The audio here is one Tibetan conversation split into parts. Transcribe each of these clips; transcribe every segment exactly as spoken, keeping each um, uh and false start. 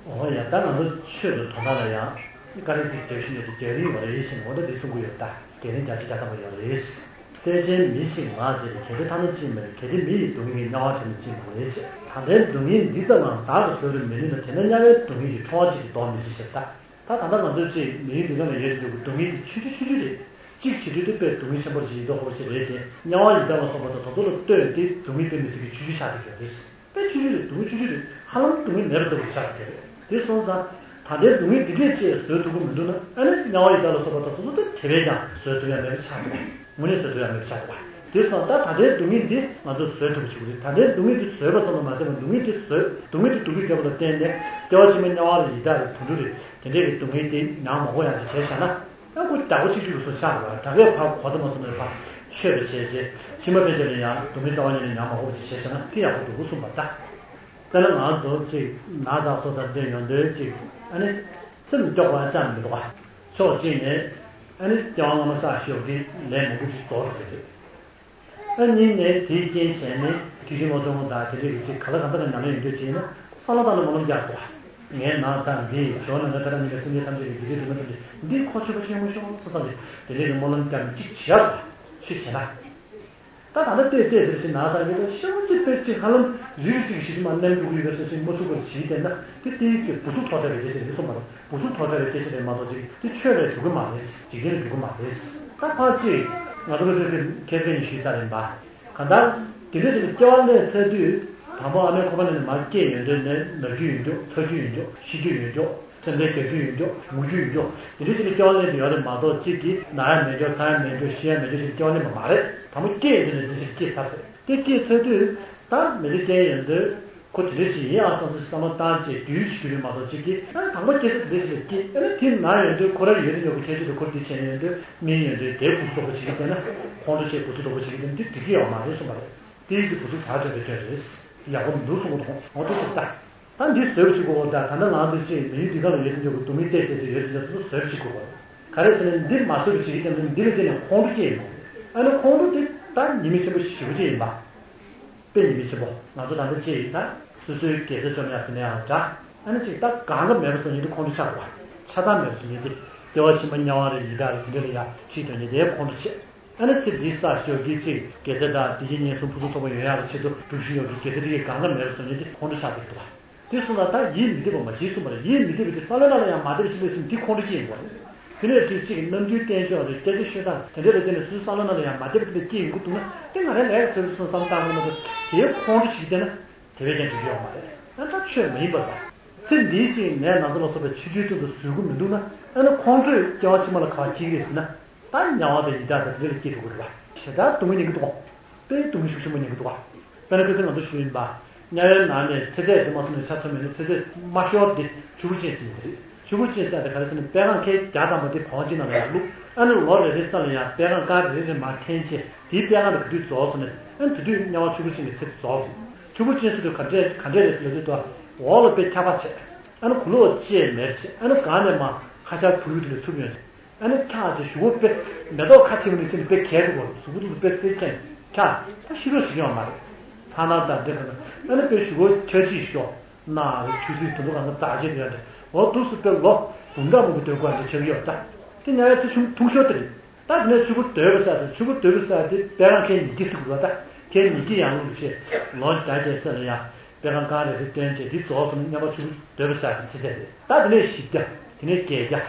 འོ་ཡ། ད་ང་ཚོ་ཆོས་ཀྱི་དོན་དག་ལ་ཡང་བཀའ་དྲིན་དེ་རྒྱབ་ཤིང་ཡོད་དེ་རྒྱ་རིང་བ་རེད་ཞེས་འོ་ད་འདི་གསུང་གི་ཡོད། ད་རྒྱ་རིང་བརྒྱ་ཆ་བརྒྱ་ཐམ་པ་ཡོད་རེད། སྲས་ཆེན་མི་ཞིག་ངག་བཅད་པས། གལ་ཏེ་ཐ་ན་ཅིས་མ་རེད། གལ་ཏེ་མི་ཡི་སྡུག་བསྔལ་གྱིས་དམྱལ་བ་དེ་ན་ཅིས་མ་རེད་ཅེས། ད་ལྟའི་སྡུག་བསྔལ་འདི་ཙམ་ལའང་བདག་གིས་བཟོད་དུ་མི་ནུས་ན། དེས་ན་དམྱལ་བའི་སྡུག་བསྔལ་གྱི་ཁྲོ་བ་གཅིག་གིས་བཟློག་མི་ཤེས་ཞེས། ད་ད་ལྟ་ང་ཚོས་ཅིག་མི་ཡུལ་འདི་ག་ལ་ཡོད་དུས་ཀྱི་སྡུག་བསྔལ་འདི་ཆུང་ཆུང་ཆུང་ཆུང་རེད། གཅིག་བྱེད་དུས་དེ་དཔེ་སྡུག་བསྔལ་ཆེན་པོ་ཞིག་ཡིན་མདོག་ཁ་པོ་ཞིག་རེད་དེ། དམྱལ་བ་ཡི་དྭགས་ལ་སོགས་པ་དང་དེ་ཚོ་ལ་ལྟོས་ཏེ་སྡུག་བསྔལ་དཔེ་མི་སྲིད་ཀྱི་ཆུང་ཆུང་ཆགས་བསྡད་ཀྱི་རེད། དཔེ་ཆུང་ཆུང་རེད། སྡུག་བསྔལ་ཆུང་ཆུང་རེད། ཧ་ལམ་སྡུག་བསྔལ་མེད་པ་ལྟ་བུ་ཆགས་ཀྱི་རེད། དེ་སོང་ཙང་ད་ལྟའི་སྡུག་བསྔལ་འདི་འདྲས་ཅིག་བཟོད་ཐུབ་ཀྱི་མི་འདུག་ན། ཨ་ནི་དམྱལ་བ་ཡི་དྭགས་ལ་སོགས་པ་དང་དེ་ཚོ་དེ་དེ་བས་ཀྱང་བཟོད་ཐུབ་ཡ་མེད་པ་ཆགས་འདུག་དངོས་གནས་བཟོད་ཐུབ་ཡ་མེད་པ་ཆགས་འདུག་དེ་སོང་ཙང་ད་ལྟའི་སྡུག་བསྔལ་འདི་ང་ཚོ་བཟོད་ཐུབ་པ་ཞིག་རེད། ད་ལྟའི་སྡུག་བསྔལ་འདི་བཟོད་པ་ཙམ་དུ་མ་ཟད་པར་སྡུག་བསྔལ་འདི་བཟོད། སྡུག་བསྔལ་འདི་སྡུག་གི་རྒྱབ་ལ་བརྟེན་ནས་སྐྱེ་བ་ཕྱི་མ་དམྱལ་བ་རེད། ཡི་དྭགས་རེད། དུད་འགྲོ་རེད། དེ་འདྲས་ཀྱི་སྡུག་བསྔལ་དེ་མྱངས་མ་དགོས་ཡ་ཅིག་བྱས་བཞག་ན། ཨ་ཁུ་བདག་པོ་གཅིག་གཅིག་ལ་སོགས་ཤར་བ་དག་གིས་ཕར་གོ་ད་མ་སོང་ནས་ཕར་ཆོད་པ་བྱས་རྗེས་ཕྱི་མ་ཕན་ཆད་ལ་ཡང་སྡུག་བསྔལ་རྩ་བ་ཉིད་ནས་མྱངས་མ་དགོས་པ་ཅིག་བྱས་བཞག་ན་དེ་ཡག་པོ་འདུག་གསུངས་པ་ལྟར། དཔེར་ན་ང་ཚོ་ཅིག་ན་ཚ་སོགས་དང་འདྲ་ཡོང་དུས་ཅིག་ཨ་ནི་སེམས་སྐྱོ་བ་ཅང་མི་འདུག་ག་ཕྱོགས་གཅིག་ནས་ཨ་ནི་སྐྱེ་བ་སྔ་མ་བསགས་ཞོག་གི་ལས་མང་པོ་ཅིག་རྫོགས་འགྲོ་གི་རེད། ཨ་གཉིས་ནས་དེའི་རྐྱེན་བྱས་ནས་དེ་བཞིན་བློ་སྦྱོང་དང་དེ་འདྲས་ཀྱི་ཅིག་ག་ལ་གང་འདྲ་གི་ཉམས་ལེན་ཡོང་དུས་ཅིག་ཡིན་ན་བསམ་བློ་བཏང་ནས་སྨོན་ལམ་རྒྱག་དགོས། ངའི་ན་ཚ་འདི་ཇོ་ནང་ན་ད་ར་ཉིད་ལ་སེམས་ཅན་ཐམས་ཅད་ཀྱི་བདེ་སྐྱིད་སྒྲུབ་ན་ཐམས་ཅད་འདི་ཁོ་ཆོད་པ་ཆེན་མོ་ཤོག་བསམ་བསམ་གྱི་དེ་འདྲས་ཀྱི་སྨོན་ལམ་རྒྱག་ནས་ཅིག་བྱེད་ཡག་དགོས་ཤེས་བྱས་ན། ད་ད་ལྟ་བལྟས་བལྟས་ཟེར་ཞིག་ན་ཚ་ཡོད་ལ་ཤོག་ཅིག་དཔེ་ཅིག་ཧ་ལམ་རིལ་རིལ་ཅིག་གི་ཞིག་མ་ནེམ་འགྲོ་གི་ཡོད་པའི་སོ་ཞིག་མ་ཚུགས་པར་བྱིས་བསྡད་ན་དེ་དེའི་ཚེ་བུ་ཚུགས་ཐོག་ཐལ་བའི་སྐད་ཆ་རེད་གསུངས་པ་རེད། བུ་ཚུགས་ཐོག་ཐལ་བའི་སྐད་ཆ་རེད་མ་གཏོགས་ཅིག་དེ་ཆོས་ལ་འགྲོ་གི་མ་རེད། འཇིག་རྟེན་ལ་འགྲོ་གི་མ་རེད། ད་ཕར་ཅིག་ང་ཚོ་ལ་ཁྱེད་ཀྱིས་ཁྱེད་ཀྱིས་ཞུས་ཚར་ཡིན་པ། གང་ལྟར་དེ་འདྲ་ཞིག་ལ་སྐྱེ་བ་ལེན་ཚར་དུས་དང་པོ་ཨ་མའི་ཁོག་པ་ནས་མར་སྐྱེས་ཡོང་དུས་ནས་ན་རྒྱུ་ཡོང་རྒྱུ། ཚ་རྒྱུ་ཡོང་རྒྱུ། ཤི་རྒྱུ་ཡོང་རྒྱུ། སེམས་ཁྲལ་རྒྱག་རྒྱུ་ཡོང་རྒྱུ། ངུ་རྒྱུ་ཡོང་རྒྱུ། དེ་འདྲ་ཞིག་ལ་སྐྱེ་བ་ལེན་དུས་ཡོད་རེད་མ་གཏོགས་གཅིག་གིས་ན་ཡ་མེད་རྒྱུ། ཚ་ཡ་མེད་རྒྱུ། ཤི་ཡ་མེད་རྒྱུ་ཞིག་ལ་སྐྱེ་བ་ལེན་པ་མ་རེད། དང་པོ་སྐྱེས་ཡོང་དུས་ནས་འདི་ཞིག་སྐྱེས་ཚར་རེད། དེ་སྐྱེས་ཚར་དུས་ད་མི་ཚེ་སྐྱེལ་ཡོང་དུས་ཁོ་དེ་འདྲ་ཞིག་ཡིན་ཨ་བསམ་བསམ་བསམ་བློ་བཏང་བྱས་དུས་ཤི་རྒྱུ་རེད་མ་གཏོགས་གཅིག་གིས་ཨ་ནི་དང་པོ་སྐྱེས་ཚེ་དེ་འདྲ་ཞིག་ལ་སྐྱེས། ཨ་ནི་དེ་ན་ཡོང་དུས་ཁོ་རང་ཡོད་དུ་ཡོད་པའི་ཁྱད་ཆོས་དེ་ཁོར་དེ་བྱས་ཡོང་དུས་སྨིན་ཡོང་དུས་དེ་གུ་སུ་དོག་པོ་བྱེད་ཀྱི་བསྡད་ན། ཁོང་ཁྲོ་བྱེད། གུ་སུ་དོག་པོ་བྱེད་ཀྱི་བསྡད་ན་དེ་འགྲིག་གི་ཡོད་མ་རེད་གསུངས་པ་རེད། དེའི་གི་བུ་ཚུགས་ཐག་ཆོད་པའི་སྐྱོན་རེད། ཡག་པོ་མི་འདུག་གསུང་གི་འདུག་འོ་དེ་ཚོ་ལྟ། ད་འདི་བཟོད་པ་བྱེད་དགོས་པ་དང་། ད་ལྟ་ང་ཚོས་ཅིག་མི་ཡུལ་འདི་ག་ལ་ཡོད་དུས་ཀྱི་སྡུག་བསྔལ་བལྟས་བལྟས་ཏེ་ཡོད་དུས་ཀྱི་བཟོད་པ་བྱེད་དགོས་པ་རེད། ག་རེ་ཟེར་ན་འདི་མ་བཟོད་པ་བྱེད་ཀྱི་ཀྱང་འདི་ལ་བརྟེན་ནས་ཁོང་ཁྲོ་སྐྱེས་ཡོང་། ཨ་ནི་ཁོང་ཁྲོ་དེ་ད་ཉེས་དམིགས་ཆེན་པོ་ཞེ་པོ་ཅིག་ཡིན་པ། དཔེ་ཉེས་དམིགས་ཆེན་པོ། ང་ཚོ་ད་ལྟ་ཅིག་ད་སོ་སོའི་དགེ་རྩ་བཅོམ་ཡག་ཟེར་ན་ཡང་འདྲ། ཨ་ནི་ཅིག་ད་གང་ག་མེད་པ་བཟོ་མཁན་དེ་ཁོང་ཁྲོ་ཆགས་འགྲོ་བ། ཆགས་སྡང་མེད་པ་བཟོ་མཁན་དེ། སྐྱེ་བ་ཕྱི་མ་དམྱལ་བ་རེད། ཡི་དྭགས་རེད། དེ་འདྲ་ལ་ཡ་ཁྲིད་འགྲོ་མཁན་དེ་ཁོང་ཁྲོ་ཆེ། ཨ་ནི་ཚེ་འདིའི་བསགས་ཞོག་གི་ཅིག་དགེ་རྩ་དང་བདེ་སྐྱིད་ངན་སོང་ཕུན་སུམ་ཚོགས་ཐོབ་པ་ཡོང་ཡག་གི་ཆེད་དུ་སྒྲུབ་བཞིན་ཡོད་ཀྱི་དགེ་རྩ་དེ་གས་གང་ག་མེད་པ་བཟོ་མཁན་དེ་ཁོང་ཁྲོ་ཆགས་འགྲོ་གི་འདུག་བ། དེ་སོང་ཙང་ད་ཡིད་མི་བདེ་བ་མ་བྱེད་གསུངས་པ་རེད། ཡིད་མི་བདེ་བ་དེ་བསམ་བློའི་ནང་ལ་ཡང་མ་བདེ་བ་ཅིག་སླེབས་སོང་། དེ་ཁོང་ཁྲོ་སྐྱེ་ཡོང་གི་རེད། དེ་ནས་དུས་གཅིག་ནམ་རྒྱུན་བསྟན་ཕྱོགས་རེད། སྐད་ཆ་ཤོད་སྟངས་དེ་འདྲ་ལ་བརྟེན་ནས་སོ་སོའི་བསམ་བློའི་ནང་ལ་ཡང་མ་བདེ་བ་དེ་འདྲ་སྐྱེ་ཡོང་གི་འདུག་ན། དེ་ང་རང་ལས་ཀ་བཟོས་པ་སོང་བསམ་བཏང་གི་མ་གཏོགས་དེའི་ཁོང་ཁྲོ་བྱེད་ཀྱི་བསྡད་ན་དེ་བས་ཀྱང་འགྲིག་གི་ཡོད་མ་རེད། ཨ་ད་ཆོས་མ་ཡིན་པ་ལ། ཚེ་འདིའི་ཅིག་ནད་ན་ཚ་ལ་སོགས་པའི་ཆེ་ཆུང་སྟེང་དུ་བཟོད་ཀྱི་མི་འདུག་ན། ཨ་ནི་ཁོང་ཁྲོས་སྐྱེ་བ་ཕྱི་མ་ལ་ག་པར་སྐྱེ་གི་རེད་ཟེར་ན། ད་དམྱལ་བ་དང་ཡི་དྭགས་དང་དེ་འདྲ་ལ་སྐྱེ་འགྲོ་གི་རེད་བ། ཞེ་དྲག་སྡུག་བསྔལ་མྱོང་གི་འདུག་ག་དཔེ་སྡུག་བསྔལ་ཤུགས་ཆེན་པོ་མྱོང་གི་འདུག་ག་དཔེར་ན་ཁ་སང་ང་ཚོ་ཞུས་ཡིན་པ། དམྱལ་བའི་ནང་ནས་ཚེ་ཚད་དེ་མ་སོང་ནས་ཆ་མཚོན་པ་ཡིན་ན། ཚེ་ཚད་དམའ་ཤོས་དེ་ཆུ་བུར་ཅན་ཟེར་མཁན་དེ་རེད། ཆུ་བུར་ཅན་ཟེར་དེ་ག་རེ་ཟེར་ན་སྦལ་ཁང་ཁལ་བརྒྱ་ཐམ་པ་དེ་བང་གཅིག་ནང་ལ་ཡར་བླུགས། ཨ་ནི་ལོ་རེ་རེའི་ས་ལ་ཡང་སྦལ་ཁང་རྐང་རེ་རེ་མར་འཐེན་བྱས། དེའི་སྦལ་ཁང་དེ་ག་དུས་རྫོགས་སོང་ནས། ཨ་ནི་དེ་དུས་དམྱལ་བ་ཆུ་བུར་ཅན་གྱི་ཚེ་རྫོགས་སོང་། ཆུ་བུར་ཅན་ཟེར་དུས་ག་འདྲས་ག་འདྲས་རེད་ཟེར་ལབ་དུས། འོག་ལ་དཔེ་འཁྱག་པ་བྱས། ཨ་ནི་གུ་ལོག་བཅས་མེར་བྱས། ཨ་ནི་སྒང་ནས་མར་ཁ་ཤར་བུ་ཡུག་དེ་ལ་འཚུབ་ཡོང་། ཨ་ནི་འཁྱག་བྱས་གཞུག་གུ་དཔེ་མེ་ཏོག་ཁ་ཕྱེ་བ་ནང་བཞིན་དཔེ་གས་འགྲོ་གི་རེད། གཟུགས་པོ་དེ་ཚོ་དཔེ་སེར་ཁྱང་འཁྱག་ད་ཤི་རོགས་བྱེད་ཀྱི་ཡོད་མ་རེད། ཚ་ནང་དང་འདྲ་ག་ན། ཨ་ནི་དཔེ་གཞུག་གུ་ཆར་ཇི་ཤོར། ནག་རེད། ཆུ་སྲིན་དེ་ཚོ་གང་ག་འཛག་བྱས་དེ་ཡང་འདྲ། འོ་འདུག་སེ་དཔེ་ལོ་འབུམ་ཕྲག་མང་པོ་སྡོད་དགོས་འདྲ་བྱེད་ཀྱི་ཡོད་ད། དེ་དམྱལ་བའི་ཚེ་ཆུང་ཐུང་ཤོས་དེ་རེད། ད་དེ་ནས་ཆུ་བུར་རྡོལ་བ་ཟེར་དེ། ཆུ་བུར་རྡོལ་བ་ཟེར་དེ་སྦལ་ཁང་ཁལ་ཉིས་བརྒྱ་ཟེར་དགོས་པ། ད་ཁལ་ཉིས་བརྒྱ་ཡར་བླུགས་བྱས་ལོ་བརྒྱ་བརྒྱ་ཟེར་ལ་ཡ། སྦལ་ཁང་རྐང་རེ་རེ་བཏོན་བྱས་དེ་རྫོགས་སོང་ན་དམྱལ་བ་ཆུ་བུར་རྡོལ་བ་ཟེར་དེ་ཚེ་ཚད་རེད། ད་དེ་ནས་བཞི་བརྒྱ། དེ་ནས་བརྒྱད་བརྒྱ།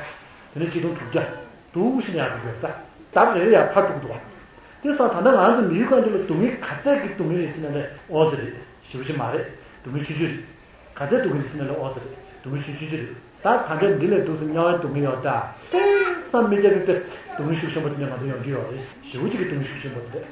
དེ་ནས་ཆིག་སྟོང་དྲུག་བརྒྱ། འདུག་སེ་ཡར་འགྲོ་གི་ཡོད་ད། ལྡབ་རེ་རེ་ཡར་འཕར་འགྲོ་གི་འདུག་བ། དེ་སོང་ད་ལྟ་ང་ཚོ་མི་ཡུལ་གང་ཅིག་ལ་སྡུག་བསྔལ་ག་ཚད་ཀྱི་སྡུག་བསྔལ་རེད་ཟེར་ན་ལས་ཨོ་ཙི་རེད། ཞེ་པོ་ཅིག་མ་རེད། སྡུག་བསྔལ་ཆུང་ཆུང་རེད། ག་ཚད་སྡུག་གི་རེད་ཟེར་ན་ལས་ཨོ་ཙི་རེད། སྡུག་བསྔལ་ཆུང་ཆུང་ཅིག་རེད། ད་ད་ལྟ་འདི་ལས་སྡུག་ས་དམྱལ་བའི་སྡུག་བསྔལ་ཡོད་ད། དེ་བསམ་མི་ཁྱབ་པའི་དཔེ་སྡུག་བསྔལ་ཤུགས་ཆེན་པོ་དེ་འདྲ་ང་ཚོ་ཡོང་གི་ཡོད་རེད། ཞེ་པོ་ཅིག་གི་སྡུག་བསྔལ་ཤུགས་ཆེན་པོ་དེ་འདྲ།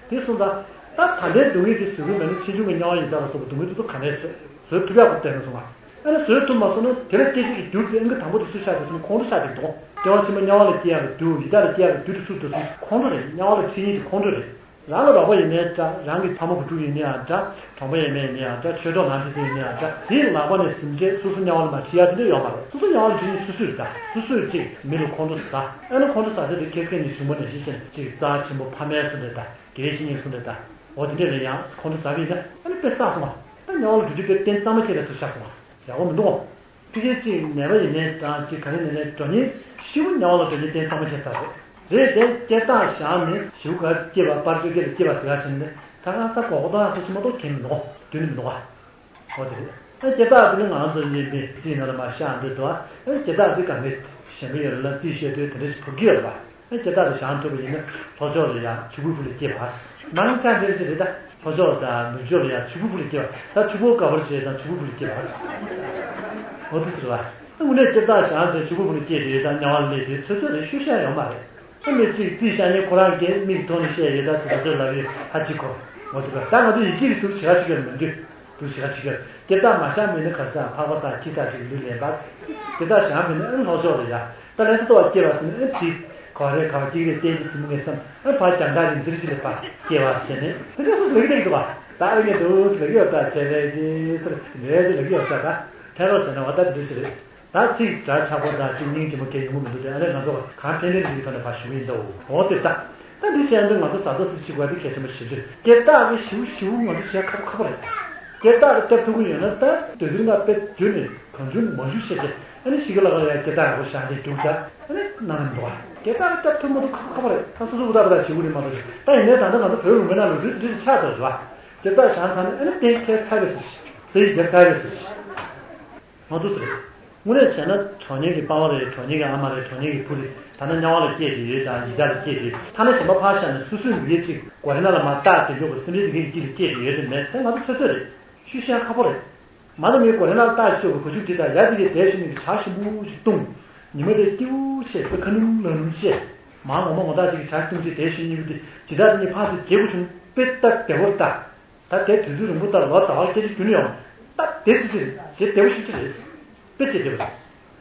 དེ་སོང་ཙང་ད་ད་ལྟའི་སྡུག་བསྔལ་དེ་བཟོད་ཀྱི་མེད་ན། ཕྱིས་འབྱུང་གི་དམྱལ་བ་ཡི་དྭགས་ལ་སོགས་པའི་སྡུག་བསྔལ་དེ་ཚོ་ག་ནས་བཟོད། བཟོད་ཐུབ་ཡག་པོ་བསྟན་ན་སོང་ང་། ཨ་ནི་བཟོད་ཐུབ་མ་སོང་ན་དེ་ལ་སྐྱེ་བྱེད་ཀྱི་རྒྱུ་དེ་ཨང་ཀི་དང་པོ་དེ་སུ་ཆགས་འདུག་ཟེར་ན་ཁོང་ཁྲོ་ཆགས་ཀྱི་འདུག་སྐྱེ་བ་ཕྱི་མ་དམྱལ་བ་ལ་སྐྱེ་ཡག་གི་རྒྱུ། ཡི་དྭགས་ལ་སྐྱེ་ཡག་གི་རྒྱུ་དེ་སུ་འདུག་ཟེར་ན་ཁོང་ཁྲོ་རེད། དམྱལ་བ་ལ་ཁྲིད་མཁན་དེ་ཁོང་ཁྲོ་རེད། རང་ལ་རོགས་པ་ཡོད་ནའི་འདྲ། རང་གི་ཚ་མོ་བུ་ཕྲུག་ཡིན་ནའང་འདྲ། གྲོང་པ་ཡས་མས་ཡིན་ནའང་འདྲ། ཆོས་གྲོགས་ནང་ཁྲིད་མཁན་ཡིན་ནའང་འདྲ། དེའི་ལག་པ་ནས་ཟིན་བྱས་སོ་སོ་དམྱལ་བ་ལ་མར་ཁྲིད་ཡག་དེ་འདྲ་ཡོད་མ་རེད། སོ་སོ་དམྱལ་བ་ལ་ཁྲིད་མཁན་སུ་སུ་རེད། ད་སོ་སོས་ཅིག་མི་ལ་ཁོང་ཁྲོ་ཟ། ཨ་ནི་ཁོང་ཁྲོ་ཟ་ས་དེ་ཁྱེད་ཚོས་ཉིན་ཞུ་མ་ནས་ཤེས་བཞིན་ཅིག་རྩ་ཆེན་པོ་ཕ་མའི་སུ་འདྲ་ད། དགེ་བཤེས་གཉེན་སུ་འདྲ་ད། འོ་དེ་འདྲས་ལ་ཡང་ཁོང་ཁྲོ་ཟ་བས་ན། ཨ་ནི་དཔེ་བསགས་སོང་བ། ད་དམྱལ་བ་ལ་འགྲོ་དུས་དཔེ་རྟེན་གཙང་མ་ཁྱེད་ལས་སུ་ཤར་སོང་བ། ཡག་པོ་མི་འདུག་གོ། ཕ་གི་གཅིག་ནད་པ་ཡིན་ནའི་འདྲ། གཅིག་ག་རེ་ཡིན་ནའི་འདྲ། ནི་ཞེ་པོ་དམྱལ་བ་ལ་འགྲོ་ཉེན་གཏན་ཚང་མ་ཆད་ཚར་རེད། རེད་དེ། སྐྱེ་རྟགས་བཞག་ནས་ཞེ་པོ་ག་སྐྱེས་པ། སྤར་གཅོད་སྐྱེས་ལ་སྐྱེས་པ་ཟེར་ག་ཕྱིན་ནས་ད་ག་ས་གོ་གོ་ད་སོ་སོ་མ་གཏོགས་མཁྱེན་མི་འདུག་དོན་མི་འདུག་འོ་དེ་རེད། ཨ་སྐྱེ་རྟགས་དེ་ནི་ང་ཚོ་གཉིས་མི་རྩིས་ནང་ལ་མ་བཞག་འདོད་དོ། ཨ་སྐྱེ་རྟགས་དེ་ག་ནས་གཞན་པ་ཡོད་ལ་རྩིས་བཤད་དུས་དེ་འདྲ་ཞིག་བོར་གྱི་ཡོད་རེད་པ། ཨ་སྐྱེ་རྟགས་དེ་བཞག་ཐུབ་པ་ཡིན་ན་ལྷོ་ཕྱོགས་ལ་ཡང་ཆུ་བུར་བུ་ལ་སྐྱེས་པ། ནང་ཆ་འདྲེར་ཅི་རེད་ད། ལྷོ་ཕྱོགས་དང་ནུབ་ཕྱོགས་ལ་ཡང་ཆུ་བུར་བུ་ལ་སྐྱེས་པ། ད་ཆུ་བུར་དཀར་པོར་བྱས་དང་ཆུ་བུར་བུ་ལ་སྐྱེས་པ། འོ་དེ་ཟེར་བ། ཨ་དངོས་གནས་སྐྱེ་རྟགས་བཞག་ཚེ་ཆུ་བུར་བུ་ལ་སྐྱེས་དེ་དང་དམྱལ་བ་ལ་སླེབས་དེ་ཚོད་ཚོད་རེད། ཤོད་ཤེས་ཡོད་མ་རེད། ཨ་མི་གཅིག་རྩིས་བཞག་མཁན་ཁོ་རང་གིས་མིག་མཐོང་ནས་བཤད་ཡོད། ད་དེ་ཚོ་ལབ་ཡོད། ཧ་ཅི་གོ། འོ་དེ་ག་ད་ང་ཚོ་ཡིད་ཆེས་ཀྱི་ཟུར་བྱེད་ཁ་ཅིག་ཡོད་མི་འདུག་ཟུར་བྱེད་ཁ་ཅིག་ཡོད། སྐྱེ་རྟགས་མ་བཞག་མིན་ན་ག་ས་འཕགས་པ་ས་ཁྱི་ས་ཅིག་ལུས་ལེན་པ། སྐྱེ་རྟགས་བཞག་མིན་ན་ཨ་ལྷོ་ཕྱོགས་རེད་ཡ། ད་ལན་ཚ་ཏོ་བ་སྐྱེ་བ་ཟིན་ཨ་དེ་ག་རེ་ག་བ་སྐྱེ་རེ་བསྟན་གྱི་སྲིན་མོ་ངས་བསམ། ཨ་ཕ་རྒྱང་ཐག་རིང་ཟེར་ཅི་ལེ་ཕ་སྐྱེ་བ་བྱས་ནས་དེ་འདྲ་སུ་ལེགས་ལེགས་འདུག་བ། ད་ཨ་ངས་འདུག་ལེགས་ཡོད་ད་བྱས་ལེ་དེ་སུ་ལེ་ཟེར་ལེགས་ཡོད་ད། ད་ཐལ་རོགས་བྱས་ན་བ་ད་དེ་འདྲ་ཞིག་རེད། ད་ཚིག་སྒྲ་ཆགས་པོ་དང་གཅིག་སྙིང་རྗེ་མོ་སྐད་ཡོང་གི་མི་འདུག་དེ་ཨ་ནི་ང་ཚོ་གང་ཕན་ཕན་ཞིག་གི་ཐོག་ནས་ཕར་ཞུ་གི་ཡིན་ད། འོ་དེ་ད་ད་འདི་བྱས་ན་ང་ཚོ་ཟ་ཟ་སི་ཅིག་བ་དེ་གལ་ཆེན་པོ་ཞིབ་ཕྱིར་སྐྱེ་རྟགས་ཀྱི་ཞིབ་ཞིབ་ང་ཚོ་བྱས་ཁག་པོ་ཁག་པོ་རེད། སྐྱེ་རྟགས་ཀྱི་སྐྱབས་ཐུབ་ཀྱི་ཡོད་ན་ད་དེ་ཚོའི་ང་དཔེ་བརྗོད་ནས་གང་བྱུང་མང་བྱུང་བཤད་བྱས་ཨ་ནི་ཞིག་གི་ལ་ག་ཡ་སྐྱེ་རྟགས་ཡག་པོ་བཞག་བྱས་རྒྱུགས་བྱ་ཨ་ནི་གནང་ནི་མི་འདུག་བ། སྐྱེ་རྟགས་ཀྱི་སྐྱབས་ཐུབ་མ་ཐུབ་ཁག་པོ་ཁག་པོ་རེད། ད་སོ་སོ་ཨུ་ད་པ་ད་བྱེད་དགོས་རེད་མ་གཏོགས་ད་ཡིན་ནའི་ད་ལྟ་ང་ཚོ་བོད་ལུང་པའི་ནང་ལུགས་སྲོལ་དེ་འདྲ་ཆགས་འདུག་བ། སྐྱེ་རྟགས་བཞག་ཚར་ནས་ཨ་ནི་གཏན་འཁེལ་ཚར་བས་སུ་ཟེར་རྒྱབ་ཚར་བས་སུ་ཟེར། མ་འདུག་ཟེར། དངོས་གནས་བྱས་ན་གྲོགས་མཉམ་གྱི་པ་ཕ་རེད། གྲོགས་མཉམ་གྱི་ཨ་མ་རེད། གྲོགས་མཉམ་གྱི་བུ་རེད། ད་ནི་དམྱལ་བ་ལ་སྐྱེས་ཏེ་ཡོད་དང་ཡི་དྭགས་ལ་སྐྱེས་ཏེ་ཡོད། ཐ་ན་གཞན་པ་ཕར་བཞག་ནས་སོ་སོའི་མི་རྒས་གཅིག་གོ་རེ་ན་ལ་མ་བཏགས་ཏེ་འཇོག་པའི་སེམས་ཅན་དེ་གའི་དཀྱིལ་ལ་སྐྱེས་ཏེ་ཡོད་དེ་མེད་དེ་ང་ཚོ་ཚོད་ཚོད་རེད། ཤུལ་བཞག་ཁག་པོ་རེད། མ་ནི་མི་གོ་རེ་ན་ལ་བཏགས་ཤིག་འཇོག་པའི་བུ་ཆུང་དེ་དང་ཡ་དེ་གའི་དེ་ཤི་ནི་གི་བྱ་ཞིམ་པོ་ཞིག་བཏུང་། ཉི་མ་དེ་སྐྱིད་པོ་བྱས་དཔེ་ཁ་ནུམ་ལག་ནུམ་བྱས། མ་ངོ་མ་ངོ་ཐག་ཅིག་གི་བྱ་བཏུང་བྱས་དེ་ཤི་གཉིས་པོ་དེ་ཇི་ལྟར་དེ་ནི་ཕར་དུ་བརྗེ་པོ་བྱུང་དཔེ་ལྟ་བདེ་བོར་ལྟ། ད་དེ་དུས་ཚོད་རིང་པོ་དང་ལོ་ཟླ་བ་སྐད་ཆ་རྒྱུན་ཡོང་། ད་དེ་སྲིད་སྲིད་རེད། ཞེ་བདེ་བོ་ཞིག་ཅི་རེད། དཔེ་ཅི་བདེ་བོ་རེད།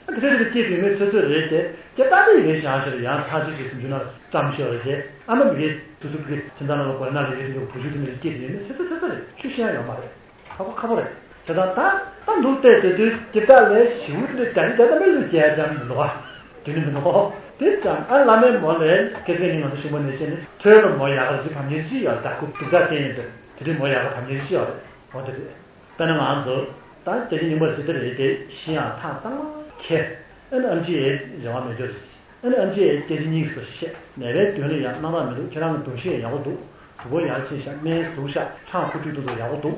ཨ་དེ་འདྲ་ཞིག་ལ་སྐྱེས་དུས་མེད་ཚོད་ཚོད་རེད་དེ། སྐྱེ་རྟགས་དེ་ཡིན་བཞག་ཞེས་ཡང་ཐག་ཆོད་ཅིག་སེམས་རྒྱུད་ན་བཀྲམ་ཤོག་རེད་དེ། ཨ་མ་མི་རྒས་སོ་སོ་གི་ཁྱིམ་ཚང་ནང་ལ་གོ་རེ་ན་ལ་ཡོད་དུས་བུ་ཆུང་དེ་འདྲ་སྐྱེས་དུས་མེད་ཚོད་ཚོད་ཚོད་ཚོད་རེད། ཆུ་ཤེས་ཡང་ཡོད་མ་རེད། ཁག་པོ་ཁག་པོ་རེད། བྱས་ཙང་ད་ད་འདུག་བལྟས་དེ་དུས་སྐྱེ་རྟགས་ལས་ཞིབ་དེ་རྒྱ་ཆེ་རྒྱ་ད་མེད་ལུས་རྒྱལ་ཅང་མི་འདུག་ཨ། དེ་ནི་མི་འདུག་དེ་ཙང་ཨ་བླ་མའི་མོ་ལས་སྐད་ཆ་ནི་ང་ཚོ་ཞུ་མ་ནས་བཤད་ནི་ཐོས་ལ་མོ་ཡག་ག་རེ་ཅིག་ཕམ་ཉེར་ཅིག་ཡོད། ད་ཁུ་འདུག་ད་བསྟན་ཡིན་འདུག་དེ་དུས་མོ་ཡག་ག་ཕམ་ཉེར་ཅིག་ཡོད་རེད། འོ་དེ་རེད། དཔེར་ན་ང་ཚོ་ད་སྐྱེ་ཆེན་སྙིང་པོ་ཇི་ལྟར་རེད་དེ་ཤི་ཡང་ཐང་གཙང་མ་ཁེ། ཨ་ནི་ཨམ་ཆི་ཡའི་རེ་བ་མེད་འགྱུར། ཨ་ནི་ཨམ་ཆི་ཡའི་སྐྱེ་ཆེན་སྙིང་སུ་བཤད་ནད་པའི་མདུན་ལ་ཡང་སྣང་དག་མི་འདུག་ཁྱེད་རང་གི་གདོང་ཤེས་ཡག་པོ་འདུག་གཟུགས་པོ་ཡར་ཕྱིན་ཤག་སྨན་ཟུག་ཤག་ཁྲག་ཁུ་ཐུག་ཐུག་ཐུག་ཡག་པོ་འདུག་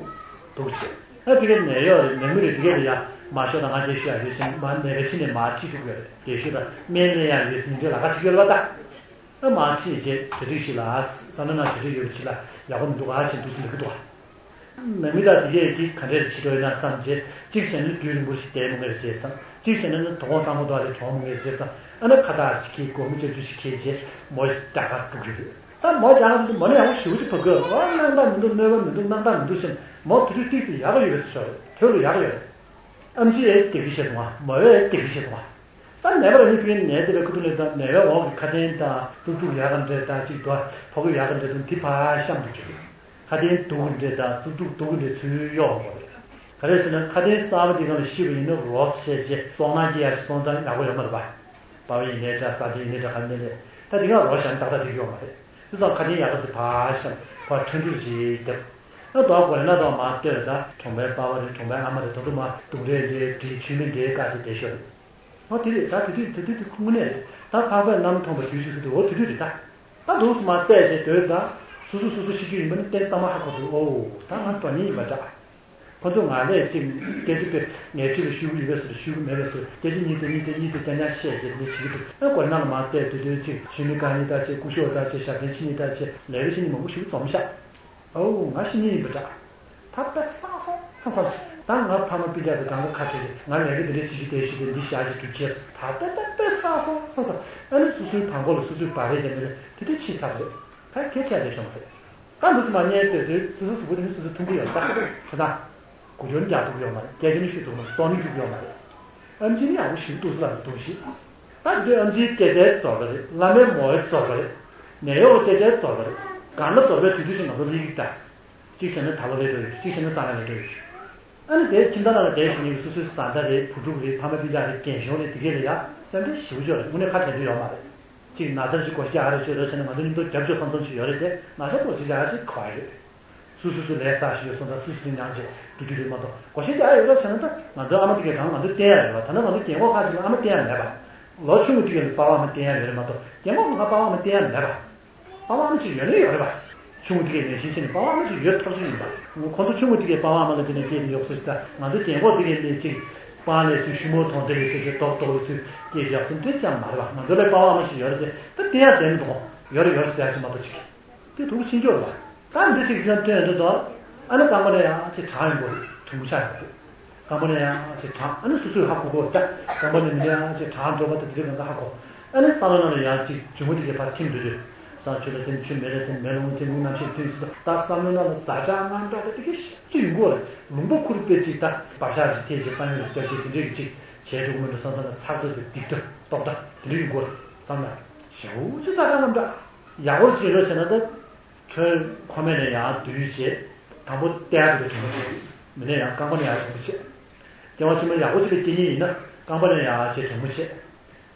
འདུག་ཅེས། ཨ་དེ་གའི་ནད་གཡོག་རེད་ནད་མི་རེད་དེ་གའི་ལ་ཡ་མ་ཤོག་དང་ང་རྒྱལ་ཤོད་ཡག་ཡོད་ཟིན་མ་ནད་པའི་ཕྱི་ནས་མ་ཁྲིད་ཐུབ་ཡོད་རེད་རྒྱལ་ཤོད་དང་སྨན་ལེན་ཡག་ཡོད་ཟིན་འདྲ་ལ་ཁ་ཅིག་ཡོད་རེད་པ་ད། ཨ་མ་ཁྲིད་རྗེས་གྲ་སྒྲིག་ཞིག་ལ་བསམ་བློ་ནང་གྲ་སྒྲིག་ཡོད་པ་ཅིག་ལ་ཡག་པོ་མི་འདུག་ཨ་ཅེས་འདུག་ཟིན་འདུག་གི་འདུག་ཨ། ནང་མི་དག་དེ་གས་ཀྱིས་ག་འདྲས་བྱེད་འགྲོ་ཡིན་ན་བསམ་རྗེས་གཅིག་བྱས་ན་རྒྱུན་རིང་པོ་ཞིག་བསྡད་མི་ངེས་རེད་ཅེས་བསམ། གཅིག་བྱས་ན་ནི་དོ་དགོང་སང་ཕོད་དོ་ལས་གྲོངས་མི་ངེས་རེད་ཅེས་བསམ། ཨ་ནི་ཁ་བཏགས་ཤིག་གིས་སྒོར་མོ་བཅུ་བཅུ་ཞིག་ཁྱེར་རྗེས་མོ་རྒྱ་གར་འགྲོ་གི་རེད། ད་མོ་རྒྱ་གར་འགྲོ་དུས་མོ་ནི་ཡག་པོ་ཞེ་པོ་ཅིག་བབས་དགོས། ཨ་སྣང་དག་མི་འདུག་གནོད་པ་མི་འདུག་སྣང་དག་མི་འདུག་ཟེར་མོ་དུས་དུས་ཏིག་ཏིག་ཡག་ག་ཡོད་པའི་བཟོ་ཞིག་རེད། དོན་ལ་ཡག་ག་ཡོད་རེད། ཨམ་ཆི་ཡས་སྐད་ཆ་བཤད་སོང་བ། མོ་ཡས་སྐད་ཆ་བཤད་སོང་བ། ད་ནད་པ་རང་ཉིད་ཕ་གིའི་ནད་དེ་ལ་ཁུ་ཐུག་ལས་དང་ནད་པའི་འོག་གི་ཁ་དན་དང་གཙུག་ཕྲུག་ཡག་ག་འདྲ་དང་གཅིག་ཏུ་ཕོ་རྒོད་ཡག་ག་འདྲ་དང་དེ་ཕར་བཤམས་འདུག་ཅིག་རེད། ཁ་དན་སྡུག་གི་འདྲ་དང་གཙུག་ཕྲུག་སྡུག་གི་འདྲ་ཚུར་གཡོག་དགོས་རེད། ག་རེ་ཟེར་ན་ཁ་དན་གསར་པ་དེ་སྒང་ལ་ཤི་བ་ཡིན་ན་རོགས་བྱས་རྗེས་སོང་ན་སྐྱེ་ཡག་ཞིག་སོང་ཙང་ཡག་པོ་ཡོད་མ་རེད་པ། པ་ཕ་ཡིན་ནའི་འདྲ་ཟ་དེ་ཡིན་ནའི་འདྲ་ག་ནས་ནས་ད་དེ་སྒང་རོགས་བྱས་ན་ཏག་ཏག་དེ་གཡོག་མ་རེད། དེ་ཙང་ཁ་དན་ཡག་ག་དེ་ཕར་བཤམས་ཕར་ཁྲ་འགྲུལ་རྗེས་བརྒྱབ། ཨ་དོ་གོ་རེ་ན་དོ་མ་ལྟོས་ད་གྲོང་པའི་པ་ཕ་རེད་གྲོང་པའི་ཨ་མ་རེད་དོ་དོ་མ་དུང་རེ་འདྲའི་དྲི་ཆུ་མིག་འདྲའི་བཀག་བྱས་བསྡད་ཤོག་རེད། འོ་དེ་རེད་ད་དེ་དུས་དེ་དུས་དེ་ཁུངས་ནས་རེད་ད་འཕགས་པས་གནམ་མཐོང་བ་དུས་གཅིག་ཟེར་དུས་འོ་དེ་དུས་རེད་ད། ད་འདུག་སེ་མ་བལྟས་བྱས་སྡོད་ད། སོ་སོ་སོ་སོ་ཤི་རྒྱུ་ཡིན་པ་ནི་གཏན་གཏན་མ་ཧ་གོ་འདུག་ཨོ་ད་ང་དོན་སྙིང་ཡིན་པ་འདྲ། ཁོ་ཚོ་ང་ལས་ཅིག་སྐད་ཆ་དཔེ་ངའི་ཁྲིད་ལ་ཤུ་གུ་ཡོད་པའི་སོ་ལ་ཤུ་གུ་མེད་པའི་སོ་ལ་སྐད་ཆ་གཉིས་དེ་གཉིས་དེ་གཉིས་དེ་རྐྱང་རྐྱང་བཤད་བྱས་དེ་འདྲ་བྱེད་ཀྱི་འདུག་ཨ་གོ་རེ་ན་ལ་མ་བལྟས་སྡོད་སྡོད་ཅིག་ཤི་མི་དཀར་ཉིན་ལྟར་བྱས་སྐུ་ཞབས་ལྟར་བྱས་ཞབས་བརྟན་ཕྱི་ཉིན་ལྟར་བྱས་ལས་ཀ་ཤི་ཉིན་མང་པོ་ཞིག་འཛོམས་ཤག་ཨོ་ང་ཤི་ཉིན་ཡིན་པ་འདྲ། ད་དཔེ་བསགས་སོང་བསགས་སོང་། ད་ང་ཕ་མ་སྤུན་ཀྱག་དང་གང་ག་ཁ་བྲལ་རྗེས་ང་ལས་ཀ་འདི་འདྲ་བྱེད་རྒྱུ་བསྡད་ཞུས་པས་འདི་བཞག་ཅིག་གྲུབ་ཆེ་ད་དཔེ་ད་དཔེ་བསགས་སོང་བསགས་སོང་། ཨ་ནི་སོ་སོའི་བྲང་ཁོག་ལ་སོ་སོའི་བག་རེ་རྒྱབ་ནས་ལས་དེ་འདྲ་ཕྱིས་ཚར་རེད། ད་སྐད་ཆ་བཤད་བསྡད་ཤོག་མ་རེད། ད་འདུག་སེ་མ་ཉལ་སྡོད་དུས་སོ་སོ་གཟུགས་པོ་དེ་ནི་སོ་སོ་མཐོང་གི་ཡོད་ད་ཤི་ད། གོ་སྐྱོན་རྒྱག་ཐུབ་ཀྱི་ཡོད་མ་རེད། སྐད་ཆ་ནི་ཤོད་ཐུབ་མ་རེད། ལྟོ་ནི་འཇུག་གི་ཡོད་མ་རེད། ཨམ་ཆི་ནི་ཡག་པོ་ཞིག་འདུག་སེ་ལབ་ནས་འདུག་ཤི། ད་དེ་དུས་ཨམ་ཆིའི་སྐད་ཆའི་རྫོགས་པ་རེད། བླ་མའི་མོའི་རྫོགས་པ་རེད། ནད་གཡོག་སྐད་ཆའི་རྫོགས་པ་རེད། གང་ལ་རྫོགས་པའི་དུས་དུས་ཤིག་ང་ཚོ་ལི་ཡིག་ད། གཅིག་བྱས་ན་ད་ལོ་ལས་འགྲོ་ཡོད་རེད། གཅིག་བྱས་ན་སང་ལ་ལས་འགྲོ་ཡོད་རེད། ཨ་ནི་དེའི་ཁྱིམ་ཚང་ནང་ལ་བསྡད་བཞུགས་མཁན་གྱི་སོ་སོའི་བཟའ་ཟླ་རེད། བུ་ཕྲུག་རེད། ཕ་མ་སྤུན་ཀྱག་རེད། རྒན་གཞོན་རེད། དེ་གས་ལ་ཡ་སེམས་ཁྲལ་ཞེ་པོ་ཅིག་ཡོད་རེད། དངོས་གནས་ཁ་བྲལ་རྒྱུ་ཡོད་མ་རེད། གཅིག་ན་ཚར་ཅིག་སྒོ་ཕྱི་ཨ་རེ་བྱས་རོགས་བྱས་ན་ང་ཚོ་མཉམ་དུ་རྒྱབ་སྐྱོར་བསམ་བསམ་ཞིག་ཡོད་རེད་དེ། ན་ཚ་སྒོ་ཕྱི་ཨ་རེ་ག་བ་ཡོད། སུ་སུ་སུ་ལས་བསགས་ཤིག་ཡོད་སོང་ཙང་སུ་སུ་སུ་མྱངས་བྱས་འགྲོ་རྒྱུ་རེད་མ་གཏོགས། གོ་ཤེས་ཀྱི་ཨ་ཡོད་ར་བྱས་ན་ད་ང་ཚོའི་ཨ་མ་དེ་གས་གང་ང་ཚོ་བསྟེན་ཡ་ཡོད་པ། ད་ནི་ང་ཚོ་རྒན་གོག་ཁ་ཅིག་ལ་ཨ་མ་བསྟེན་ཡ་མེད་པ། ལོ་ཆུང་ངུ་དེ་གས་ལ་པ་ཕ་ཨ་མ་བསྟེན་ཡ་ཡོད་རེད་མ་གཏོགས། རྒན་གོག་ཁ་པ་ཕ་ཨ་མ་བསྟེན་ཡ་མེད་པ། པ་ཕ་ཨ་མ་ཅིག་ཡོད་ནི་ཡོད་རེད་པ། ཆུང་ངུ་དེ་གས་ནས་ཤེས་བྱས་ནས་པ་ཕ་ཨ་མ་ཅིག་ཡོད་ཐག་ཆོད་ཡིན་པ། ཁོང་ཚོ་ཆུང་ངུ་དེ་གས་པ་ཕ་ཨ་མ་ལ་དེ་ནས་སྐྱེས་ནས་ཡོད་སྲིད་ད། ང་ཚོ་རྒན་གོག་དེ་གས་ནས་ཅིག་པང་ལས་ཚུར་ཞུ་མོ་མཐོང་དེ་ལས་ཚུར་ཚུར་རྡོག་རྡོག་ལས་ཚུར་སྐྱེས་ཡོད་སྲིད་འདྲ་ཅང་མ་རེད་པ། ང་ཚོ་ལ་པ་ཕ་ཨ་མ་ཅིག་ཡོད་རེད་དེ་ད་བསྟེན་ཡ་བསྟེན་མི་འདུག་ཡོད་རེད་ཡོད་རེད་ཟེར་ཡ་ཅིག་མ་གཏོགས་ཅིག་དེ་དུག་ཕྱིན་སྐྱོར་ལ། ད་འདི་ཞིག་ཡང་ཐོན་འདུག་དོ། ཨ་ནི་རྐང་པ་ལ་ཡང་ཅིག་གྲང་ཡོང་གི་རེད། གྲང་མོ་ཆགས་ཡོང་གི་རེད། རྐང་པ་ལ་ཡང་ཅིག་གྲང་། ཨ་ནི་སོ་སོས་ཧ་གོ་གོ་ད། རྐང་པ་ལ་མི་ལ་ཡང་ཅིག་གྲང་འགྲོ་བ་དང་དེ་རིགས་གང་ག་ཧ་གོ། ཨ་ནི་བསམ་བློ་ནང་ལ་ཡང་ཅིག་འཇུག་མོ་དེ་གས་ཕར་ཐིམ་འགྲོ་དུས། ས་ཆུ་ལ་ཐིམ་ཆུ་མེ་ལ་ཐིམ་མེ་རླུང་ལ་ཐིམ་རླུང་རྣམ་ཤེས་ཐིམ་སྲིད་དོ། ད་བསམ་བློ་ནང་ལ་ཛ་དྲག་དངངས་སྐྲག་དང་དེ་གས་ཤིག་ཅིག་ཡོང་གི་རེད། ལུང་པ་ཁུར་དཔེ་ཅིག་ད་བག་ཆགས་ཅིག་ཐེག་ཅིག་བསམ་ཡུལ་ལ་སྐྱབས་ཅིག་དེ་འདྲས་ཀྱི་ཅིག་བྱས་འགྲོ་གི་མི་འགྲོ་བསམ་བསམ་ལ་ཚགས་ཚུད་དུ་སྡིག་ཏོ་ལྟོགས་ད་དེ་འདྲས་ཡོང་གི་རེད་བསམ་ན། ཞེ་པོ་ཅིག་ཛ་དྲག་དངངས་སྐྲག་ཡག་པོ་ཅིག་ཡོད་ཟེར་ན་ད། ཁྱོད་ཁོ་མེད་ནས་ཡང་སྡོད་བྱས། དང་པོ་བསྟེན་ཡག་དེ་གྲང་མོ་བྱས། མི་ནས་ཡང་རྐང་པ་ནས་ཡང་གྲང་མོ་བྱས། སྐྱེ་བ་ཕྱི་མ་ཡག་པོ་ཅིག་ལ་སྐྱེ་ཉེན་ཡིན་ན་རྐང་པ་ནས་ཡང་བྱས་གྲང་མོ་བྱས།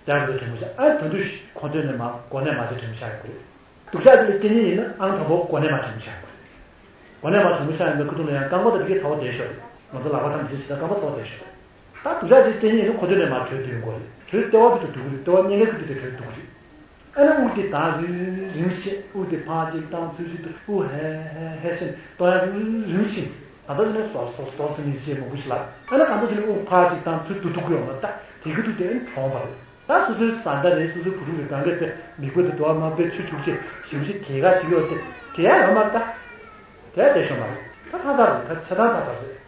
བསྟེན་ཡག་དེ་གྲང་མོ་བྱས། ཨ་དོན་དུ་ཁོ་ཐོན་ནས་མ་གོ་ནས་མ་བྱས་གྲང་མོ་བྱས་ཡོང་གི་རེད། སྡུག་ཅག་ཅིག་ལ་སྐྱེ་ཉེན་ཡིན་ན་ཨང་དང་པོ་གོ་ནས་མ་གྲང་མོ་བྱས་ཡོང་གི་རེད། གོ་ནས་མ་གྲང་མོ་བྱས་ཡོང་པའི་ཁུ་ཐུག་ལ་ཡང་རྐང་པ་དང་དེ་གའི་ཚ་བ་བསྡད་ཤོག་རེད། ང་ཚོ་ལག་པ་དང་དེ་ཚོ་བྱས་ན་རྐང་པ་ཚ་བ་བསྡད་ཤོག་རེད། ད་སྡུག་ཅག་ཅིག་སྐྱེ་ཉེན་ཡིན་ན་ཁོ་ཐོན་ནས་མ་དྲོད་བསྡུ་ཡོང་གི་རེད། དྲོད་ལྟེ་བ་ཕུད་དུ་འགྲོ་གི་རེད། ལྟེ་བ་གཉན་ཁ་ཕུད་དུ་དེ་དྲོད་འགྲོ་གི་རེད། ཨ་ནི་དབུགས་དེ་ད་རིང་རིང་བྱས། དབུགས་དེ་ཕར་གཅིག་བཏང་ཚུར་གཅིག་ཏུ་དབུགས་ཧེ་ཧེ་ཧེ་བྱས་ནས་གཏོང་ཡ་རིང་རིང་བྱས། ད་ལྟ་ནས་སོ་སོ་སོ་ཟེར་ནས་བཤད་མང་པོ་ཞིག་ལབ། ཨ་ནི་གང་ལྟར་བྱས་ནས་དབུགས་ཕར་གཅིག་བཏང་ཚུར་སྡུག་སྡུག་གི་ཡོང་ན་ད་དེ་གི་དུས་དེ་ཨ་ནི་གྲོངས་པ་རེད། ད་སོ་སོའི་བཟའ་ཟླ་རེད། སོ་སོའི་བུ་ཕྲུག་རེད། གང་ག་དེ་མིག་དཔེ་དེ་དུ་བ་མ་དཔེ་ཆུ་བྱུག་ཅིག་ཞིབ་ཞིབ་གས་ག་བྱེད་ཀྱི་ཡོད་དེ་དེ་ཡ་ཡོད་མ་རེད་ད། དེ་ཡ་དེ་ཤོད་མ་རེད། ད་ལྷ་ས་རེད། ད་ཆ་ཚང་ལྷ་ས་རེད།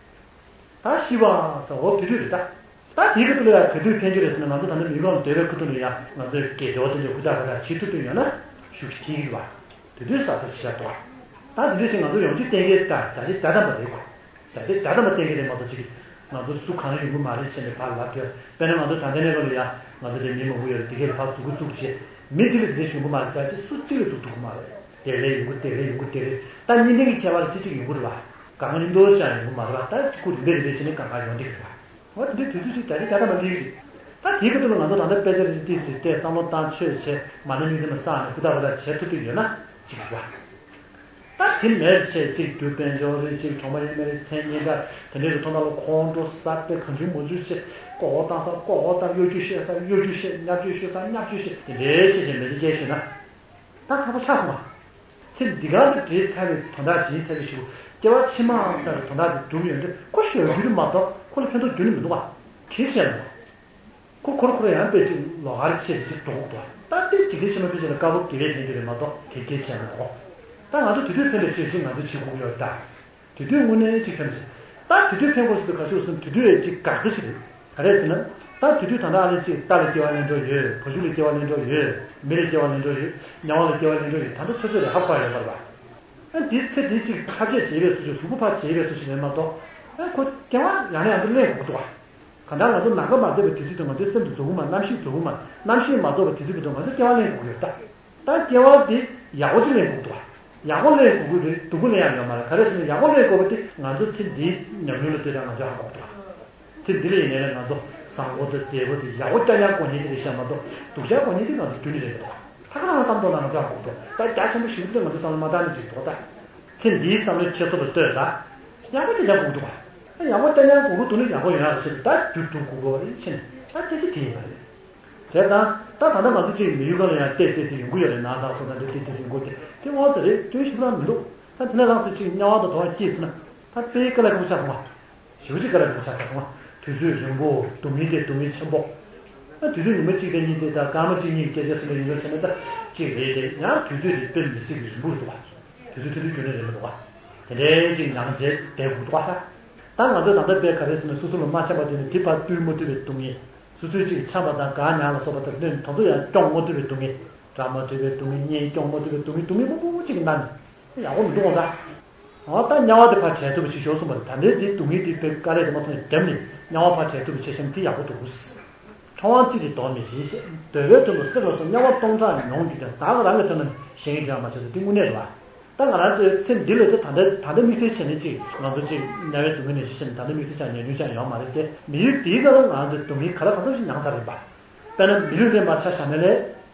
ད་ཤི་བ་ཟེར་འོ་དེ་དུས་རེད་ད། ད་དེའི་ཁ་ཐུག་ལ་ཡང་ག་དུས་ཕན་གྱི་རེད་ཟེར་ན། ང་ཚོ་ད་ལྟ་མི་རང་སྡོད་པའི་ཁ་ཐུག་ལ་ཡང་ང་ཚོས་དགེ་སྦྱོར་དེ་འདྲ་ཧུར་ཐག་ཧུར་ཐག་བྱེད་ཐུབ་ཐུབ་ཡོད་ན་ཤུགས་ཆེ་གི་རེད་བ། དེ་དུས་ས་ས་བྱེད་དོ། ད་དེ་འདྲ་ཞིག་ང་ཚོ་ཡོང་རྒྱུ་གཏན་འཁེལ་ད་བརྒྱ་ཆ་བརྒྱ་ཐམ་པ་རེད་གོ། བརྒྱ་ཆ་བརྒྱ་ཐམ་པ་གཏན་འཁེལ་རེད་མ་གཏོགས་ཅིག་ང་ཚོ་སུ་གང་ཡོང་གི་མ་རེད་ཟེར་ནས་ཕར་ལབ་ཀྱི་ཡོད། དཔེར་ན་ང་ཚོ་ད་ལྟའི་གནས་སྐབས་ལ་ཡང་ང་ཚོ་དེ་མི་མང་པོ་ཡོད་རེད། དེ་གས་ལ་ཕར་མཛུབ་གུ་བཙུགས་བྱས་མི་དེ་ལ་དེ་འདྲ་ཡོང་གི་མ་རེད་ཟེར་ཅིག་སུ་གཅིག་ལ་གཟུགས་ཐུག་གི་མ་རེད། དེ་ལས་ཡོང་གི་དེ་ལས་ཡོང་གི་དེ་ལས་ད་གཉིས་ལྡན་གྱི་ཁྱད་པར་ཅིག་ཅིག་ཡོང་གི་རེད་བ། གང་ག་ནི་མདོར་ཅང་ཡོང་གི་མ་རེད་བ། ད་ཅིག་ཁུ་རིམ་པས་རིམ་པས་བྱས་ནས་གང་ག་ཡོང་བསྡད་ཀྱི་རེད་བ། འོ་དེ་འདྲའི་དུས་ཚོད་ཅིག་བརྒྱ་ཆ་བརྒྱ་ཐམ་པ་འདི་རེད། ད་དེའི་ཁ་ཐུག་ལ་ང་ཚོ་ད་ལྟ་དཔེ་ཆ་རེ་ཞིག་ཏིག་ཏིག་བལྟས་བསམ་བློ་བཏང་ཆོས་བྱས་མ་ཎི་དམིགས་བརྩེ་མ་བསགས་ནས་ཧུར་ཐག་ཧུར་ཐག་བྱེད་ཐུབ་ཐུབ་ཡོད་ན་ཅིག་རེད་བ། ད་དེ་མེད་ཚེ་གཅིག་སྒྲུབ་དཔལ་འབྱོར་རེད། གཅིག་གྲོང་པ་ཡིན་མིན་རེད། མཚན་སྙན་གྲགས་དེ་འདྲའི་རུ་མཐོང་ཐང་ལ་ཁོང་ཁྲོ་ཟ་སྟེ་གང་བྱུང་མང་བྱུང་བྱེད། ལྐོག་འོག་བཏང་ས་ལྐོག་འོག་བཏང་། གཡོ་སྒྱུ་བཤད་ས་གཡོ་སྒྱུ་བཤད། བརྙས་བཅོས་ཤོད་ས་བརྙས་བཅོས་བཤད། དེ་འདྲའི་བཤད་བཤད་མི་བྱེད་སྐྱེལ་ཤོད་ན་ད་ཁག་པོ་ཆགས་སོང་བ། ཚེ་འདི་ག་ལ་བྲེལ་ཚར་བའི་དོན་དག་ཇི་ཡིན་ཚར་བའི་ཞུ། སྐྱེ་བ་ཕྱི་མའང་ཚར་བའི་དོན་དག་དེ་སྒྲུབ་ཡོང་དུས་ཁོ་ཞོར་རྒྱུ་རེད་མ་གཏོགས་ཁོ་ལ་ཕན་ཐོགས་རྒྱུ་ནི་མི་འདུག་བ། གལ་ཆེ་མོ། ཁོ་ཁོར་ཁོར་ཡང་དཔེ་ཅིག་ལོགས་ཀར་ཆེ་ཞིག་འགྲོ་དགོས་འདུག་ད་ལྟའི་འཇིག་རྟེན་ཕྱི་མ་ཕལ་ཆེར་ལ་དཀར་པོ་དགེ་བས་ལྡན་རྒྱུ་རེད་མ་གཏོགས་དེ་གལ་ཆེ་མི་འདུག་ད་ང་ཚོ་དུས་དུས་ཕན་པའི་ཆོས་ཤིག་ང་ཚོ་བྱེད་དགོས་ཀྱི་ཡོད་ད། དུས་དུས་དངོས་གནས་ཅིག་ཕན་པ་ཞིག་ད་དུས་དུས་ཕན་དགོས་ཟེར་དུས་ག་ཚོད་སོང་དུས་དུས་ཡས་ཅིག་འགག་རྩ་ཞིག་རེད། ག་རེ་ཟེར་ན། ད་དུས་དུས་ད་ལྟ་ཨ་ལས་ཅིག་རྟ་ལ་སྐྱེ་བ་ལེན་འགྲོ་ཡོད། བ་ཕྱུགས་ལ་སྐྱེ་བ་ལེན་འགྲོ་ཡོད། མི་ལ་སྐྱེ་བ་ལེན་འགྲོ་ཡོད། དམྱལ་བ་ལ་སྐྱེ་བ་ལེན་འགྲོ་ཡོད། ད་ལྟ་ཚོད་ཚོད་རེད་ཧ་གོ་ཡ་ཡོད་པ་རེད་པ། ཨ་འདི་ཚེ་འདི་ཅིག་འཁྲབ་ཆས་བྱེད་པའི་སུ་ཞིག་གཟུགས་པོ་ཕར་བྱེད་པའི་སུ་ཞིག་རེད་མ་གཏོགས། ཨ་ཁོ་སྐྱེ་བ་ཡང་ནས་ཡང་དུ་ལེན་དགོས་འདུག་བ། གང་ལྟར་ང་ཚོ་ནམ་མཁའ་མ་རྫོགས་པའི་དུས་ཚོད་དུ་ང་ཚོའི་སེམས་དེ་རྫོགས་ཀྱི་མ་རེད། རྣམ་ཤེས་རྫོགས་ཀྱི་མ་རེད། རྣམ་ཤེས་མ་རྫོགས་པའི་དུས་ཚོད་དུ་ང་ཚོ་སྐྱེ་བ་ལེན་དགོས་ཀྱི་ཡོད་ད། ད་སྐྱེ་བ་འདི་ཡག་པོ་ཅིག་ལེན་དགོས་འདུག་བ། ཡག་པོ་ལེན་དགོས་ཀྱི་རེད། སྡུག་པོ་ལེན་ཡག་ཡོད་མ་རེད། ག་རེ་ཟེར་ན་ཡག་པོ་ལེན་དགོས་པ་དེ་ང་ཚོ་ཚེ་འདིའི་ཉམས་མྱོང་ལ་ལྟོས་དང་ང་ཚོ་ཧ་གོ་གི་འདུག་བ། ཚེ་འདི་ལ་ཡིན་ནའི་ང་ཚོ་བཟང་པོ་དང་མཛེས་པོ་དེ་ཡག་པོ་རྐྱང་རྐྱང་དགོས་མཁན་དེ་རེད་ཤག་མ་གཏོགས་སྡུག་ཅག་དགོས་མཁན་དེ་ང་ཚོ་རྒྱུན་ནས་རེད་མི་འདུག་བ། ད་ག་རང་བསམ་བློ་ལ་ང་ཚོ་ཧ་གོ་གི་འདུག་ད་རྒྱ་ཆེན་པོ་ཞིག་ལ་ང་ཚོ་བསམ་བློ་མ་བཏང་ནས་ཅིག་འདུག་ད། ཚེ་འདིའི་བསམ་བློའི་འཁྱེར་སོ་ལ་ལྟོས་ད། ཡག་པོ་རྐྱང་རྐྱང་དགོས་འདུག་བ། ཡག་པོ་རྐྱང་རྐྱང་དགོས་ཀྱི་འདུག་ན་ཡག་པོ་ཡོང་ཡག་ཞིག་ད་རྒྱུ་སྒྲུབ་དགོས་ཀྱི་རེད་བྱས་ནས་ཆ་སྐད་ཆ་དེ་ཡིན་པ་རེད། བྱས་ཙང་ད་ད་ལྟ་ང་ཚོ་གཅིག་མི་ཡུལ་ཁག་ལ་ཡང་བལྟས་བལྟས་ཚེ་ཡོང་གི་ཡོད་རེད། ན་ཚ་སོང་ཙང་འདི་བལྟས་བལྟས་ཚེ་ཡོང་གི་ཡོད་དེ་དེ་དབང་དུ་རེད་དོན་ཞིག་ལ་མི་འདུག་ད་དེ་ནས་ལངས་ཚེ་གཅིག་དམྱལ་བ་དང་དོ་བ་སྐྱེས་སོང་ན་ད་དཔེ་དཀའ་ལས་ཁག་པོ་ཆགས་སོང་བ། ཞེ་པོ་ཅིག་དཀའ་ལས་ཁག་པོ་ཆགས་སོང་བ། དུས་ཚོད་རིང་པོ་སྡུག་བསྔལ་དེ་སྡུག་བསྔལ་ཆེན་པོ། ད་དུས་ཚོད་ཉི་མ་གཅིག་དང་གཉིས་དེ་དང་སྐར་མ་གཅིག་གཉིས་ཀྱི་སྐད་ཆ་སོང་ན་ཡིན་ལོ་ཟེར་ན་ད་གཅིག་རེད་དེ་ཡང་དུས་ཚོད་དེ་དཔེ་མི་སྲིད་ཀྱི་རིང་པོ་རེད་འདུག་བ། དུས་ཚོད་ཐུང་ཐུང་རྒྱུན་ནས་རེད་མི་འདུག་བ། དེ་འདྲའི་ཅིག་མྱངས་བྱས་བསྡད་དགོས་འདུག་བ་ད། ད་ང་ཚོ་ད་ལྟ་དཔེ་ག་རེ་ཟེར་ན་སོ་སོ་ལ་མ་འཆམ་པ་དེ་ནི་དེ་ཕར་བཏུལ་མ་ཐུབ་པའི་སྡུག་བསྔལ། སོ་སོའི་ཅིག་འཆམ་པ་དང་དགའ་ཉག་ལ་སོགས་པ་དང་ལྷན་དུ་ཚོ་ཡང་སྐྱོང་མ་ཐུབ་པའི་སྡུག་བསྔལ། དགྲ་མ་ཐུབ་པའི་སྡུག་བསྔལ། གཉེན་སྐྱོང་མ་ཐུབ་པའི་སྡུག་བསྔལ། སྡུག་བསྔལ་མང་པོ་ཅིག་གི་ནང་ནས་ཡག་པོ་མི་འདུག་འོང་ད། འོ་ད་དམྱལ་བ་དེ་ཕར་བྱས་ཐུབ་པ་ཞིག་ཤོར་སོང་བ་རེད། ད་ལྟའི་དེ་སྡུག་བསྔལ་དེ་དཔེ་དཀའ་ལས་དེ་མ་མཐོང་ནས་བརྒྱབ་ནས་དམྱལ་བ་ཕར་བྱས་ཐུབ་པ་བྱས་ཤིང་དེ་ཡག་པོ་འདུག་ཁྲོ་དབང་ཅི་རིགས་དོར་མི་བྱེད་ཞེས། འདོད་པའི་དོན་དུ་སྲེག་ལ་སོགས་དམྱལ་བ་སྟོང་ཕྲག་མྱོང་རྒྱུ་ཀྱང་བདག་གིས་རང་གི་དོན་དུ་གཞན་གྱི་དོན་ཡང་མ་བྱས་སོ། དེ་དངོས་གནས་རེད་བ། ད་ང་རང་ཚོའི་ཚེ་འདི་ལ་ཚེ་ད་ལྟ་ད་ལྟ་དམིགས་བསལ་བྱས་ནས་ཅིག་ང་ཚོ་ཅིག་དམྱལ་བའི་སྡུག་བསྔལ་ནས་ཤི་ཤི་ནས་ད་ལྟ་དམིགས་བསལ་ཆགས་ཉལ་རྒྱུ་ཆགས་ཡོད་མ་རེད་དེ། མི་ཡུལ་འདིའི་ནང་ལ་ང་ཚོས་སྡུག་བསྔལ་ག་ལ་གང་འཚམ་ཞིག་མྱངས་ཚར་ཡིན་པ། དཔེར་ན་མི་ལུས་ལས་མ་ཆ་བཞག་ན་ལས།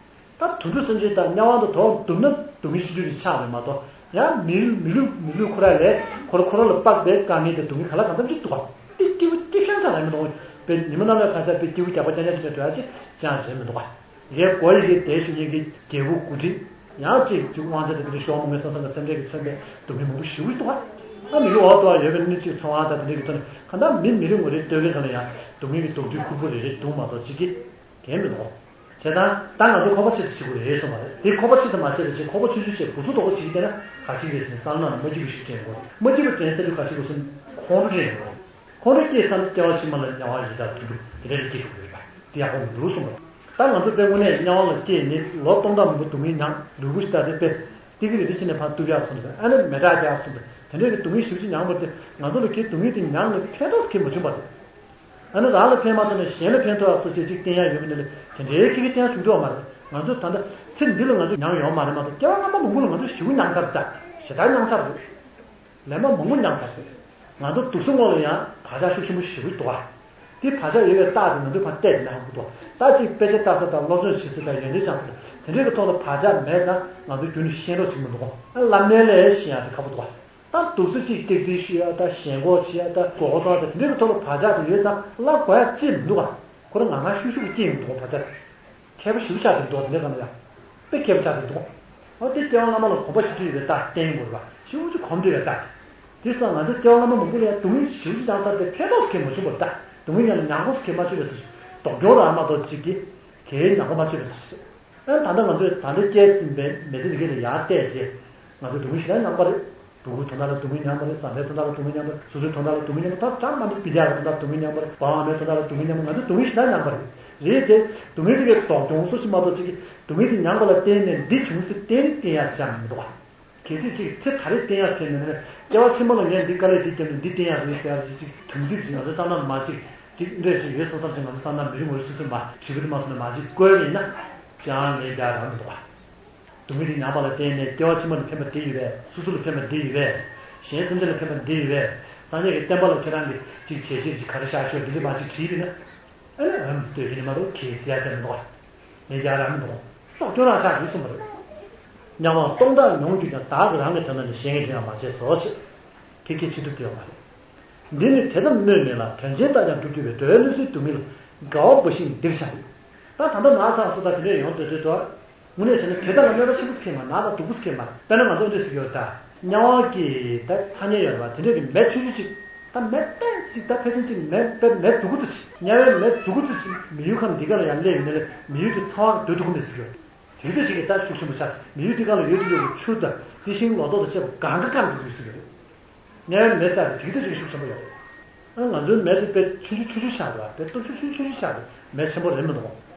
ད་དུད་འགྲོ་སེམས་ཅན་དང་དམྱལ་བ་དང་དོ་བ་བསྡུར་ན་སྡུག་བསྔལ་ཆེ་ཤོས་ཅིག་ཆགས་རེད་མ་གཏོགས། ཡང་མི་མི་ལུས་མི་ལུས་ཁོ་ར་ལས་ཁོ་ར་ཁོ་ར་ལ་དཔག་པའི་དཀའ་ངལ་དང་སྡུག་བསྔལ་ག་ལ་གང་འཚམ་ཅིག་འདུག་ག། དེ་སྐྱིད་པོ་སྐྱིད་ཤང་ཤང་རེད་མི་འདུག་ག། དཔེ་ཉི་མ་ནམ་ལ་ཁ་ཤས་དཔེ་སྐྱིད་པོ་རྒྱག་པ་རྐྱང་རྐྱང་ཅིག་ལ་འགྲོ་ཡ་ཅིག་ཅང་རེད་མི་འདུག་ག། ཡའི་སྒོ་ཡི་གེ་དེ་ཞུ་མཁན་གྱི་རྒྱལ་བུ་དགུ་ཁྲི། ཡང་གཅིག་གཅིག་དབང་ཆ་དང་དེ་འདྲ་ཤོར་མ་མེད་བསམ་བསམ་ལ་སེམས་ཁྲལ་གྱིས་མཚོན་པའི་སྡུག་བསྔལ་མང་པོ་ཞེ་པོ་ཞིག་འདུག་ག། ཨ་མི་ལོ་འོ་ཏོ་ཡོད་པའི་གནས་གཅིག་འཚོ་བ་དང་དེ་འདྲ་གི་ཐོག་ནས་གང་ལྟར་མི་མི་རེ་ངོ་རེ་ལྟོས་མཁན་ཚོ་ལ་ཡང་སྡུག་བསྔལ་གྱི་དོགས་འདྲི་ཁུར་པོ་རེ་རེ་འདུག་མ་གཏོགས་གཅིག་གི་གལ་མི་འདུག། བྱས་ཙང་ད་ང་ཚོ་ཁོག་པ་ཆེ་ཙམ་བྱེད་དགོས་རེད་གསུངས་པ་རེད། དེ་ཁོག་པ་ཆེ་ཙམ་མ་བྱས་པ་བྱས་ཁོག་པ་ཆུང་ཆུང་བྱས་གུ་ཚུགས་དོག་པོ་བྱེད་ཀྱི་བསྡད་ན་ག་ཅིག་རེད་ཟེར་ནས་བསམ་བློ་ནང་མ་སྐྱིད་པ་ཞིག་དྲན་དགོས། མ་སྐྱིད་པ་དྲན་ཚར་དུས་ག་ཅིག་དགོས་ཟེར་ན་ཁོང་ཁྲོ་སླེབས་ཡོང་གི་རེད། ཁོང་ཁྲོ་སྐྱེས་ཙང་སྐྱེ་བ་ཕྱི་མ་ལ་དམྱལ་བ་ཡི་དྭགས་དུད་འགྲོ་དེ་འདྲ་ལ་སྐྱེ་ཐུབ་ཀྱི་རེད་པ། དེ་ཡག་པོ་མི་འདུག་གསུངས་པ་རེད། ད་ང་ཚོ་དཔེ་དངོས་གནས་དམྱལ་བ་ལ་སྐྱེས་ནས་ལོ་སྟོང་ཕྲག་མང་པོ་སྡུག་བསྔལ་མྱངས། ལུས་པོ་ཞིག་ད་དེ་དཔེ་ཏི་ཀི་རི་རི་ཕྱིན་ནས་ཕར་གཏུབ་ཡག་སོང་ཙང་ཨ་ནི་མེ་སྲེག་རྒྱག་སོང་ཙང་དེ་འདྲའི་གི་སྡུག་བསྔལ་ཞེ་པོ་ཅིག་མྱངས་པ་དེ་ང་ཚོ་ལ་གའི་སྡུག་བསྔལ་དེ་མྱངས་ནས་ཕན་ཐོགས་ཁེ་མ་བྱུང་བ་རེད། ཨ་ནི་རང་ལ་ཕན་མ་ཐོགས་ནས་གཞན་ལ་ཕན་ཐོགས་ཡག་སོ་ཅིག་ཅིག་བསྟན་ཡག་ཡོད་པ་ནི་ལས་དེ་འདྲའི་ཁེ་ཁེ་བསྟན་ཡག་བྱུང་འདུག་བ་མ་རེད། ང་ཚོ་ད་ལྟ་ཚེ་འདི་ལ་ང་ཚོ་མྱངས་ཡོད་མ་རེད་མ་གཏོགས་སྐྱེ་བ་སྔ་མ་མང་པོ་ལ་ང་ཚོ་ཞེ་པོ་མྱངས་ཚར་འདུག་ད་ཞེ་དྲག་མྱངས་ཚར་འདུག་ལན་མ་མང་པོ་མྱངས་ཚར་ཟིན། ང་ཚོ་སྡུག་བསྔལ་ལ་ཡང་བག་ཆགས་ཤུགས་ཆེན་པོ་ཞེ་པོ་འདུག་ཨ། དེ་བག་ཆགས་ཡོད་པའི་རྟགས་དེ་ང་ཚོས་ཕར་བལྟས་ནས་ཧ་གོ་འདུག་རྟགས་གཅིག་དཔེ་ཆ་ལྟ་ས་དང་སློབ་སྦྱོང་བྱེད་ས་དང་ཡོན་ཏན་སྦྱང་ས་དང་དེ་འདྲའི་གི་ཐོག་ལ་བག་ཆགས་མེད་ཙང་ང་ཚོ་རྒྱུན་ནས་ཤེས་རོགས་བྱེད་མི་འདུག་ཨ། བསླབ་གནས་ལས་ཤེས་ཡག་དེ་ཁག་པོ་འདུག་ཨ། ད་སྡུག་ས་གཅིག་ཏིག་ཏིག་ཤི་ཡག་ད་ཞེན་ཁོག་བྱེད་ཡག་ད་མགོ་སྐོར་གཏོང་ཡག་ད་དེ་འདྲའི་གི་ཐོག་ལ་བག་ཆགས་དེ་ཡོད་ཙང་བསླབ་དགོས་ཡག་ཅི་མི་འདུག་ཨ། ཁོ་རང་ང་ང་ཤུགས་ཤུགས་ཀྱིས་སྐྱེ་ཡོང་འདུག་བག་ཆགས་དེ། མཁས་པ་ཞིག་ཆགས་འདུག་འདུག་དེ་འདྲ་གང་ལ་ཡང་། དཔེ་མཁས་པ་ཆགས་འདུག་འདུག་ཨོ་དེ་སྐྱེ་བ་སྔ་མ་ལ་གོམས་པ་ཞིག་ཐུག་ཡོད་པའི་རྟགས་བསྟན་གྱི་མོད་པ་ཞེ་པོ་ཅིག་གོམས་འདྲིས་པའི་རྟགས། དེ་སོང་ང་ཚོ་སྐྱེ་བ་སྔ་མ་མང་པོ་ལ་ཡང་སྡུག་བསྔལ་ཞེ་པོ་ཅིག་བཏང་ཚར་ཏེ་ཕན་ཐོགས་ཀྱི་མ་བྱུང་བར་རྟགས་སྡུག་བསྔལ་ཉམས་ལ་ཉམས་གོམས་སུ་གྱིས་མ་བཅུག་པའི་སྡུག་གྱོང་རང་མ་གཏོགས་གཅིག་གིས་གའི་ཉམས་གོམས་མ་བཅུག་པའི་སྡུག་ཨ་ད་ལྟ་ང་ཚོས་ད་ལྟ་སྐྱེས་ཟིན་པའི་མི་ཚེ་འདི་ག་ལ་ཡར་བལྟས་རྗེས་ང་ཚོས་སྡུག་བསྔལ་ཞེ་དྲག་མྱངས་པ་རེད། ཕྲུ་གུའི་དོན་དག་ལ་སྡུག་བསྔལ་མྱངས་པ་རེད། བཟའ་ཟླའི་དོན་དག་ལ་སྡུག་བསྔལ་མྱངས་པ་རེད། སོ་སོའི་དོན་དག་ལ་སྡུག་བསྔལ་མྱངས་པ་ད་གྲངས་མ་འདུག་སྤུན་ཀྱག་གི་དོན་དག་ལ་སྡུག་བསྔལ་མྱངས་པ་རེད། ཕ་མ་མའི་དོན་དག་ལ་སྡུག་བསྔལ་མྱངས་པ་རེད། ང་ཚོ་སྡུག་བསྔལ་ཞེ་དྲག་མྱངས་པ་རེད། རེད་དེ་སྡུག་བསྔལ་དེ་གའི་ལྡོག་གྱོང་སོ་ཞིག་མ་གཏོགས་ཅིག་གིས་སྡུག་བསྔལ་དེ་མྱངས་པ་ལ་བརྟེན་ནས་འདི་བྱུང་ཟེར་གཏན་ནས་བསྟན་ཡག་ཅང་མི་འདུག་ག། གལ་སྲིད་ཅིག་ཚེ་ད་རེས་བསྟན་ཡག་ཟེར་ནས་ནས་སྐྱེ་བ་ཕྱི་མ་ལ་ངས་འདི་དཀའ་ལས་འདི་བརྒྱབ་ནས་འདི་བསྟན་ཡག་རེད་ཟེར་ཡག་ཅིག་ཅིག་གྲངས་ཚིག་ཅིག་ང་ཚོ་བསམ་ན་མ་ཅིག་ཅིག་འདྲ་ཞིག་ཡོད་བསམ་བསམ་ཞིག་ང་ཚོ་བསམ་ན་མི་རེ་ངོ་རེ་སོ་སོས་མ་བྲིས་པ་དེ་མ་སོང་ན་མ་ཅིག་བཀོད་ཡིན་ན་ཅང་ལན་རྒྱག་རག་མི་འདུག་ག། སྡུག་བསྔལ་དེ་མྱངས་པ་ལ་བརྟེན་ནས་སྐྱེ་བ་ཕྱི་མ་ལ་ཕན་པ་འདི་ཡོད་པས། སོ་སོ་ལ་ཕན་པ་འདི་ཡོད་པས། གཞན་སེམས་ཅན་ལ་ཕན་པ་འདི་ཡོད་པས། སངས་རྒྱས་ཀྱི་བསྟན་པ་ལ་ཁྱེད་རང་གིས་ཅིག་བྱས་རྗེས་ཅིག་ག་རེ་བཞག་ཤོག་འདི་འདྲ་མ་ཅིག་བྲིས་པས་ན། ཨ་ནི་ཨམ་ལྟོས་ཀྱི་ནི་མ་གཏོགས་གལ་སྲིད་ཡ་ཅང་མི་འདུག་ག། ངས་རྒྱག་རག་མི་འདུག་ག། ལྡོག་སྐྱོན་རང་ཆགས་འདུག་གསུངས་པ་རེད། དམྱལ་བ་སྟོང་ཕྲག་མྱོང་གྱུར་ཀྱང་། བདག་གིས་རང་གི་དོན་དག་ནི། གཞན་གྱི་དོན་ཡང་མ་བྱས་སོ་ཞེས། ཁྱེད་ཀྱིས་བྱེད་ཐུབ་ཀྱི་ཡོད་མ་རེད། འདི་ནི་དེ་ཙམ་སྨོས་མེད་ལ། དོན་ཆེན་ལྟར་ཀྱང་སྒྲུབ་བཏུབ་པས། འགྲོ་བའི་བློ་གསལ་སྡུག་བསྔལ་དགའ་བ་འབའ་ཞིག་འདིར་བཞག་ཡོད། ད་ད་ལྟ་ན་ཚ་སོ་ད་དེ་འདྲས་ཡོང་སྡོད་དུས་དོ། དངོས་གནས་བྱས་ན་དེ་དག་ལ་གནོད་པ་ཆེན་པོ་ཟེར་མཁན་མ་རེད། སྣང་དང་སྡུག་པོ་ཟེར་མཁན་མ་རེད། དཔེར་ན་ང་ཚོ་འདྲས་ཟེར་གྱི་ཡོད་ད། དམྱལ་བ་གི་ད་ཐ་སྙད་ཡོད་རེད་པ། དེ་འདྲས་ཀྱི་མེ་ཆུང་ཆུང་ཅིག་ད་མེ་ཏོག་ཅིག་ད་ཕལ་ཆེར་ཅིག་མེ་དཔེ་མེ་སྡུག་པོ་དེ་ཅིག་དམྱལ་བའི་མེ་སྡུག་པོ་དེ་ཅིག་མི་ཡུལ་ཁམས་འདི་ག་ལ་ཡང་སླེབས་ཡོང་ནས་མི་ཡུལ་དེ་ཚ་བ་སྡོད་ཐུབ་ཀྱི་མེད་ཟེར་གྱི་ཡོད། དེ་ཚོ་ཞིག་གིས་ད་ཤུགས་ཆེན་པོ་ཆགས། མི་ཡུལ་འདི་ག་ལ་ཡོད་དུ་ཡོད་པའི་ཆུ་དང་རྩི་ཤིང་ལོ་ཏོག་དང་བཅས་པ་གང་ག་གང་དུ་ཡོད་ཟེར་གྱི་རེད། དམྱལ་བའི་མེ་ཟེར་ཡ་དེ་དེ་ཚོ་ཞིག་ཤུགས་ཆེན་པོ་ཡོད་རེད། ཨ་ང་ཚོའི་མེ་དེ་དཔེ་ཆུང་ཆུང་ཆུང་ཆུང་ཆགས་རེད། དཔེ་སྟོབས་ཤུགས་ཆུང་ཆུང་ཆུང་ཆགས་རེད། མེ་ཆེན་པོ་རེད་མི་འདུག་ག།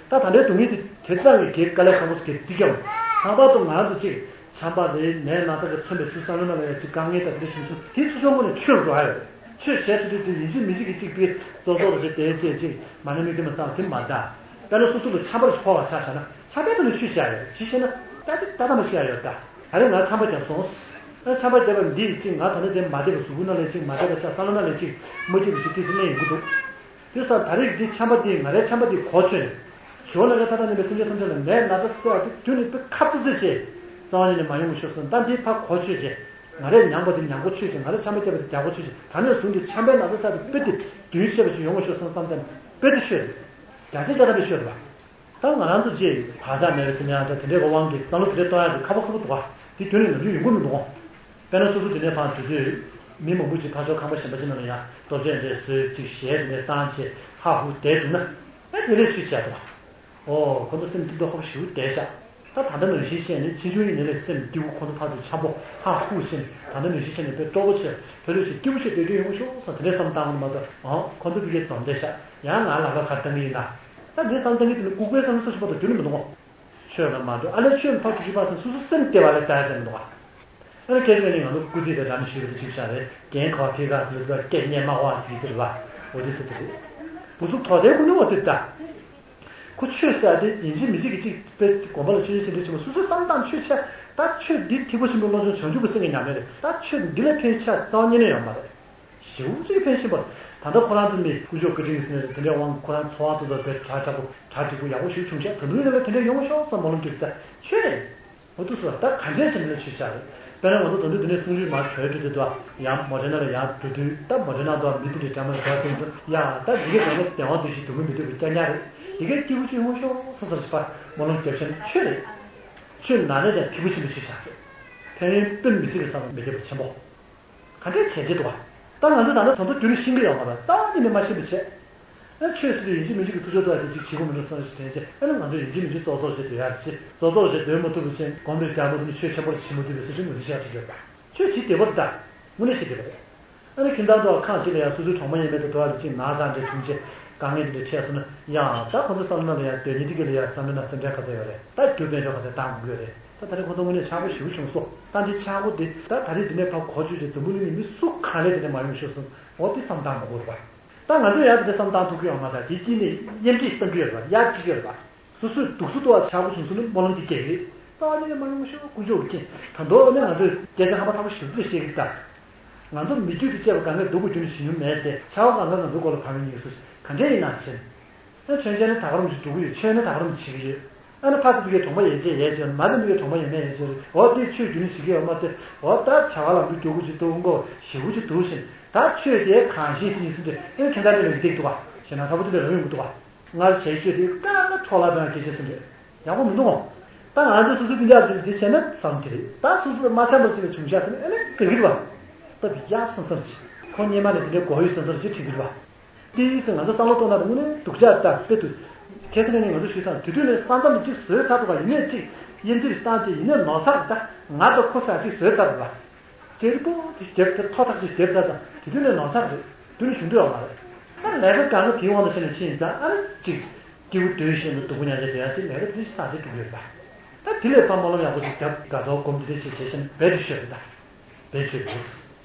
ད་ད་ལྟའི་སྡུག་བསྔལ་དེ་དེ་ཙམ་གྱིས་གལ་དཀའ་ལས་ཁག་པོ་ཞིག་གིས་བརྩི་རྒྱུ། ལྷག་པར་དུ་ང་རང་ཚོ་གཅིག་ཆམ་པ་རེད། ནད་ན་ཚ་གིས་མཚོན་པའི་ཚུལ་བསམ་བློ་ནང་ལ་ཡ་གཅིག་དཀའ་ངལ་དང་དེ་འདྲ་བྱུང་ཚུལ་དེ་ཚོ་ཆུང་ངུ་ནས་ཆོས་འགྲོ་ཨ་ཡོད་རེད། ཆོས་བྱས་ཚུལ་དེ་དེ་ཡིན་གཅིག་མིན་གཅིག་གིས་གཅིག་པའི་ཙོག་ཙོག་རེ་བྱས་དེ་བྱས་གཅིག་མ་ཎི་མིག་རྩེ་མ་བསགས་དེ་མ་གཏོགས། དཔེར་ན་སོ་སོ་ལ་ཆམ་པ་ཞིག་ཕོག་པ་ཆ་བཞག་ན་ཆམ་པའི་ཐོག་ནས་ཆོས་བྱས་ཡོད་རེད། ཅི་ཞེ་ན་ད་ཅིག་ད་ལྟ་མ་ཤི་ཡ་ཡོད་ད། ད་རེས་ང་ཆམ་པ་བརྒྱབ་སོང་། ཨ་ཆམ་པ་བརྒྱབ་པ་འདིས་ཅིག་ང་ད་ནི་དེ་མ་བདེ་བ་གཟུགས་པོ་ནང་ལ་ཅིག་མ་བདེ་བ་ཆགས། བསམ་བློ་ནང་ལ་ཅིག་མ་སྐྱིད་པ་ཞིག་ཏོག་ཙམ་སླེབས་ཡོང་གི་འདུག་དེ་སོང་ད་རེས་ཀྱི་འདི་ཆམ་པ་འདིས་ང་རའི་ཆམ་པ་འདི་གོ་ཆོད་ནས། ཞོར་ལ་ཡང་ཐ་ཐ་ཉམས་པའི་སེམས་ཅན་ཐམས་ཅད་ལ་ནད་ན་ཚ་བསལ་བ་དེ་དུས་ནས་དཔེ་ཁ་ཏོག་ཙེ་བྱས། རྩ་བ་ཉིད་ནས་མ་ཡོང་བ་ཤོག་ཟེར། ད་འདི་ཕར་གོ་ཆོད་བྱས། ང་རས་མྱངས་པ་དེ་མྱངས་གོ་ཆོད་བྱས། ང་རས་ཆམ་པ་བརྒྱབ་པ་དེ་རྒྱག་གོ་ཆོད་བྱས། ད་ནས་བཟུང་སྟེ་ཆམ་པའི་ན་ཚ་ས་དེ་དཔེ་དེ་རྒྱུན་ཆད་པ་ཞིག་ཡོང་བ་ཤོག་བསམ་བསམ་དེ་དཔེ་དེ་ཤོད་རེད། རྒྱ་ཆེ་རྒྱ་ཐམ་པའི་ཤོད་རེད་པ། ད་ང་རང་ཚོ་ཅེས་བག་ཆགས་མེད་པའི་སེམས་ཡང་ཚ་དེ་འདྲའི་གི་དབང་གིས་བསམ་བློ་དེ་འདྲའི་གཏོང་ཡག་དེ་ཁག་པོ་ཁག་པོ་འདུག་ག། དེ་དོན་ནི་ང་ཚོའི་ཡོང་གི་མི་འདུག་ག། དཔེར་ན་སོ་སོ་དེ་ནས་ཕར་དུས་ཚོད་མི་མང་པོ་ཅིག་ཕར་ཕྱོགས་ཁང་པ་གཞན་པ་ཅིག་ནང་ལ་ཡང་ལྟོ་ཆས་འདྲ་བཟོས་ཅིག་གཞས་དེ་འདྲ་བཏང་བྱས་ཧ་ཧུ་བསྡད་འདུག་ན། ཨེ་དེ་ལས་ཆོས་བྱས་འདུག་ག། ཨོ་ཁོ་ཚོ་སེམས་སྐྱིད་མདོག་ཁ་པོ་ཞེ་པོ་བསྡད་ཤག། ད་ད་ལྟ་ནང་བཞིན་བཤད་ནས་ཕྱིས་འབྱུང་ཡིན་ནའི་ལས་སེམས་སྐྱིད་པོ་ཁོ་ཚོ་ཕར་ཚུར་འཆམ་པོ་ཧ་ཧུ་བྱས་ནས་ད་ལྟ་ནང་བཞིན་བཤད་ནས་དཔེ་སྤྲོ་པོ་བྱས་ཕ་ལོས་ཤིག་སྐྱིད་པོ་ཞིག་སྡོད་རྒྱུ་ཡོང་ཤོག་བསམ་དེ་འདྲའི་བསམ་བཏང་གི་མ་གཏོགས་ཨང་ཁོ་ཚོ་ཕ་གིར་འཛོམས་བསྡད་ཤག། ཡང་ང་ལ་ལ་ག་བཏང་གི་ཡིན་ན། ད་འདི་བསམ་བཏང་གི་དེ་ནི་ལྐུགས་པའི་བསམ་བློ་སོགས་ཞིག་མ་གཏོགས་རྒྱུན་ནས་མི་འདུག་ག། ཆོས་ལ་མ་འགྲོ་ཨ་ལས་ཆོས་ཕར་ཚུར་ཅིག་ཕར་སོང་སོ་སོ་སེམས་བདེ་བ་ལས་ད་ཡ་ཅང་མི་འདུག་ག། ཨ་ནི་སྐད་ཆ་ནི་ང་ཚོ་སྐུ་ཚེ་དང་འདྲ་ནི་ཞུས་པ་དེ་གཅིག་བཞག་རེད། རྒན་གོ་ཕི་ག་ཟེར་ལ་སྐད་སྙན་མ་བ་ཟིག་ཟེར་བ། འོ་དེ་ཟེར་དེ་རེད། བུ་ཚོ་དོ་དེ་ཀུན་ནི་འོ་དེ་ད། ཁོ་ཆོས་ཟེར་དེ་ཡིན་གཅིག་མིན་གཅིག་གི་གཅིག་དཔེ་དགོན་པ་ལ་ཆོས་ཆོས་ཆེན་པོ་ཆེན་པོ་སོ་སོའི་བསམ་སྟངས་ཆོས་ཆེ། ད་ཆོས་འདི་ཐེག་པ་ཆེན་པོའི་བློ་སྦྱོང་བྱང་ཆུབ་ཀྱི་སེམས་ཀྱི་ཉམས་ལེན་རེད། ད་ཆོས་འདི་ལས་ཕན་ཆ་རྩ་བ་ཉིད་ནས་ཡོད་མ་རེད། ཞེ་པོ་ཅིག་ཕན་ཆེན་པོ་རེད། ད་ལྟ་ཁོ་རང་ཚོ་མི་དཀོན་མཆོག་བཀའ་དྲིན་ཟེར་ནས་དེ་འདྲའི་དབང་ཁོ་རང་འཚོ་བ་ཐོག་ཏུ་དཔེ་གྲ་གྲ་པོ་གྲ་འགྲིག་པོ་ཡག་པོ་ཞིག་བྱུང་ཤག། ད་དུང་ཡིན་ན་ལ་དེ་འདྲའི་ཡོང་ཤོག་བསམ་བློ་འདྲི་ད་ཆོས་རེད། འོ་དུ་སོ་ད་གང་ཅན་ཟེར་ན་ཆོས་ཆ་རེད། དཔེར་ན་ང་ཚོ་ད་དུང་དེ་ནས་གསུང་རིག་མར་གྲོལ་འགྲོ་དུས་དུ་ཡང་མོ་ཊའི་ནང་ལ་ཡར་འགྲོ་དུས། ད་མོ་ཊའི་ནང་དུ་མི་དེ་འདྲའི་འདྲ་མ་འདྲ་དེ་འདུག་ཡ། ད་འདི་གའི་དོན་ལ་བདེ་བ་འདུག་ཞིག་འདུག་མི་འདུག་དེ་གི་སྐྱ་ཉག་རེད། འདི་གའི་སྐྱིད་པོ་ཅིག་ཧུར་ཤོག་ས་ས་ཞིག་པ་སྨོན་ལམ་རྒྱབ་བྱས་ན་ཆོས་རེད། ཆོས་ནང་ནས་ཀྱང་ཐིགས་པ་ཆེན་པོ་ཞིག་ཆགས་རེད། ཕན་ཡོན་དཔེ་མི་སྲིད་པའི་བསམ་བློ་མི་བརྒྱབ་པ་ཆེན་པོ། ག་འདྲས་བྱས་བྱས་འདུག་བ། ད་ང་ཚོས་ད་ལྟ་དོན་དུ་རྒྱུན་ནས་ཤེས་ཀྱི་ཡོད་མ་རེད། རྩ་བ་ཉིད་ནས་མ་ཤེས་པ་བྱས། ཨ་ཆོས་ཟེར་དུས་ཡིན་གཅིག་མིན་གཅིག་གི་ཐུགས་ཆོས་ཐོག་དེ་གཅིག་བྱེད་དགོས་མི་འདུག་བསམ་ཞིག་དྲན་བྱས། ཨ་ནི་ང་ཚོས་ཡིན་གཅིག་མིན་གཅིག་རྫོགས་རྫོགས་བྱེད་འདོད་ཡག་ཅིག་རྫོགས་རྫོགས་བྱེད་འདོད་མ་ཐུབ་པ་བྱས་གོམས་པའི་རྒྱ་མ་ཐུབ་ནས་ཆོས་ཆེན་པོར་བྱེད་མ་ཐུབ་པའི་བཟོ་ཆུང་མི་འདུག་ཤག་ཅིག་ཡོད་པ། ཆོས་བྱེད་བདེ་བོ་རེད་ད། དངོས་གནས་བྱེད་བདེ་བོ་རེད། ཨ་ནི་ཁྱིམ་ཚང་ཚོ་ཁང་གཅིག་ལ་ཡང་སོ་སོའི་གྲོགས་མོ་ཡིན་མེད་དུ་འགྲོ་བ་ལ་གཅིག་ན་ཚ་འདྲ་བྱུང་བྱས་དཀའ་ངལ་དེ་འདྲ་འཕྲད་སོང་ན་ཡང་། ད་ཁོ་ཚོ་བསམ་བློ་ནང་ལ་ཡང་སྡོད་ཉིན་དེ་ག་ལ་ཡང་བསམ་བློའི་ནང་སེམས་ཁྲལ་ག་ཚོད་ཡོད་རེད། ད་རྒྱུ་དཔལ་འབྱོར་ག་ཚོད་བཏང་དགོས་ཀྱི་ཡོད་རེད། ད་ད་རེས་ཁོ་ཚོ་དངོས་གནས་ཆག་སྒོ་ཞེ་པོ་བྱུང་སོང་། ད་འདི་ཆག་སྒོ་འདི་ད་ད་རེས་འདི་ནས་ཕར་གོ་ཆོད་ཅིག་འཛམ་བུ་གླིང་གི་མི་སུ་གང་ལས་དེ་འདྲ་མ་ཡོང་ཤོག་བསམ། འོ་དེ་བསམ་བཏང་མ་དགོས་རེད་པ། ད་ང་ཚོས་ཡང་དེ་འདྲ་བསམ་བཏང་ཐུབ་ཀྱི་ཡོད་མ་རེད། དེ་དཀྱིལ་ནས་གཡེམ་བྱེད་བཏང་གི་ཡོད་རེད་པ། གཡར་བྱེད་ཀྱི་ཡོད་རེད་པ། སོ་སོས་སྡུག་སུ་གཏོང་བ་ཆག་སྒོ་བྱུང་སོང་ན་སྨོན་ལམ་དེ་རྒྱག་གི་རེད། ད་ཨ་ནི་མ་ཡོང་ཤོག་དཀོན་མཆོག་གི་རྐྱེན། ད་མདོ་ཨ་ནི་ང་ཚོས་སྐད་ཆ་ཧམ་པ་ཚ་པོ་ཞེ་པོ་ཅིག་བཤད་གི་རེད་ད། ང་ཚོ་མི་རྒྱུད་དེ་བཅས་པ་གང་གས་སྡུག་གི་རྒྱུ་ནི་ཞི་མྱོང་མེད་དེ། ཆག་སྒོ་གང་ག་ང་ཚོའི་མགོ་ལ་བབས་ཡོང་གི་སོ་སོ་ག་འདྲས་ཡིན་ན་བྱེད། ཨ་མཚོན་ཆ་ནི་ད་ག་རང་ཅིག་འགྲོ་གི་ཡོད། ཆོས་ནི་ད་ག་རང་ཅིག་བྱེད་ཀྱི་ཡོད། ཨ་ནི་ཕ་དེ་མི་གའི་གྲོང་པ་ཡན་ཆད་ཡས་ཅན། མ་དེ་མི་གའི་གྲོང་པ་ཡན་མེད་ཡས་ཅན་རེད། འོ་དེ་ཆོས་རྒྱུན་ནི་བྱེད་ཀྱི་ཡོད་མ་དེ། འོ་ད་བྱ་བ་ལམ་དུ་འགྱོ་གི་ཅིག་འདུག་མགོ་ཞེ་པོ་ཅིག་འདུག་བཞིན། ད་ཆོས་དེ་གང་ཤེས་ཅི་ཡིན་སུ་འདྲ། ཨེ་ཁྱེད་ད་དེ་ལ་ཡི་དེག་འདུག་ག་ཞེ་ན་ཚ་པོ་དེ་འདྲ་ལ་ཡོང་གི་འདུག་ག་སྔར་བྱས་སྤྱོད་དེ་དཀའ་ལ་འཕྲོ་བརླག་དང་སྐྱེ་ཆེ་སུ་འདྲ་ཡག་པོ་མི་འདུག་ག་ད་ང་ཚོས་སོ་སོའི་སྤུན་ཀྱག་ཅིག་འདི་བྱས་ན་བསམ་གྱི་རེད། ད་སོ་སོ་ལ་མ་འཆམ་པ་ཅིག་ལ་བྱུང་ཤག་ཟེར་ན་ཨེ་ལས་ག་གི་རེད་པ། སྟབས་ཡག་བསམ་བསམ་ཞིག་ཁོ་སྔོན་མ་ནས་དེ་འདྲའི་མགོ་ཡོད་བསམ་བསམ་ཞིག་དྲན་གྱི་རེད་པ། དེའི་ཚེ་ང་ཚོ་བསམ་བློ་གཏོང་ན་དངོས་གནས་སྡུག་ཅག་ལྟ་དཔེ་དུ། ཁ་སང་ནས་ང་ཚོ་ཞུས་ཙང་དེ་དུས་ནས་ས་མཚམས་ཅིག་བཟོས་ཚར་འདུག་ག་ཡིན་ནས་ཅིག་དབྱེ་འབྱེད་བཏང་བྱས་ཡིན་ནས་ནོར་ཚར་འདུག་ད་ང་དང་ཁོ་ས་ཅིག་བཟོས་ཚར་འདུག་ག་དེ་རི་པོ་ཅིག་བརྒྱབ། དེ་ཐོ་ཐག་ཅིག་བརྒྱབ་ཚར་ཙང་དེ་དུས་ནས་ནོར་ཚར་རེད། དུས་ནས་བྱུང་འདོད་ཡོད་མ་རེད། ད་ལས་ཀ་གང་ག་དེའི་དབང་དུ་བྱས་ནས་ཕྱིན་ཡིན་ཙང་ཨ་ནི་ཅིག་སྐྱིད་པོ་སྡོད་ཤེས་ན་སྡུག་པོ་མྱངས་བྱས་སྡོད་ཡ་ཅིག་ལས་ཀ་དེ་ས་ཆ་འགྲུབ་ཡོད་པ། ད་དེ་ལས་ཕར་སྨོན་ལམ་ཡག་པོ་ཅིག་བརྒྱབ། དགའ་ཚོར་སྒོམ་དེ་འདྲ་བྱས་བྱས་ཤིང་རྦད་དེ་ཤོད་རེད་ད། རྦད་ཤོད་རེད།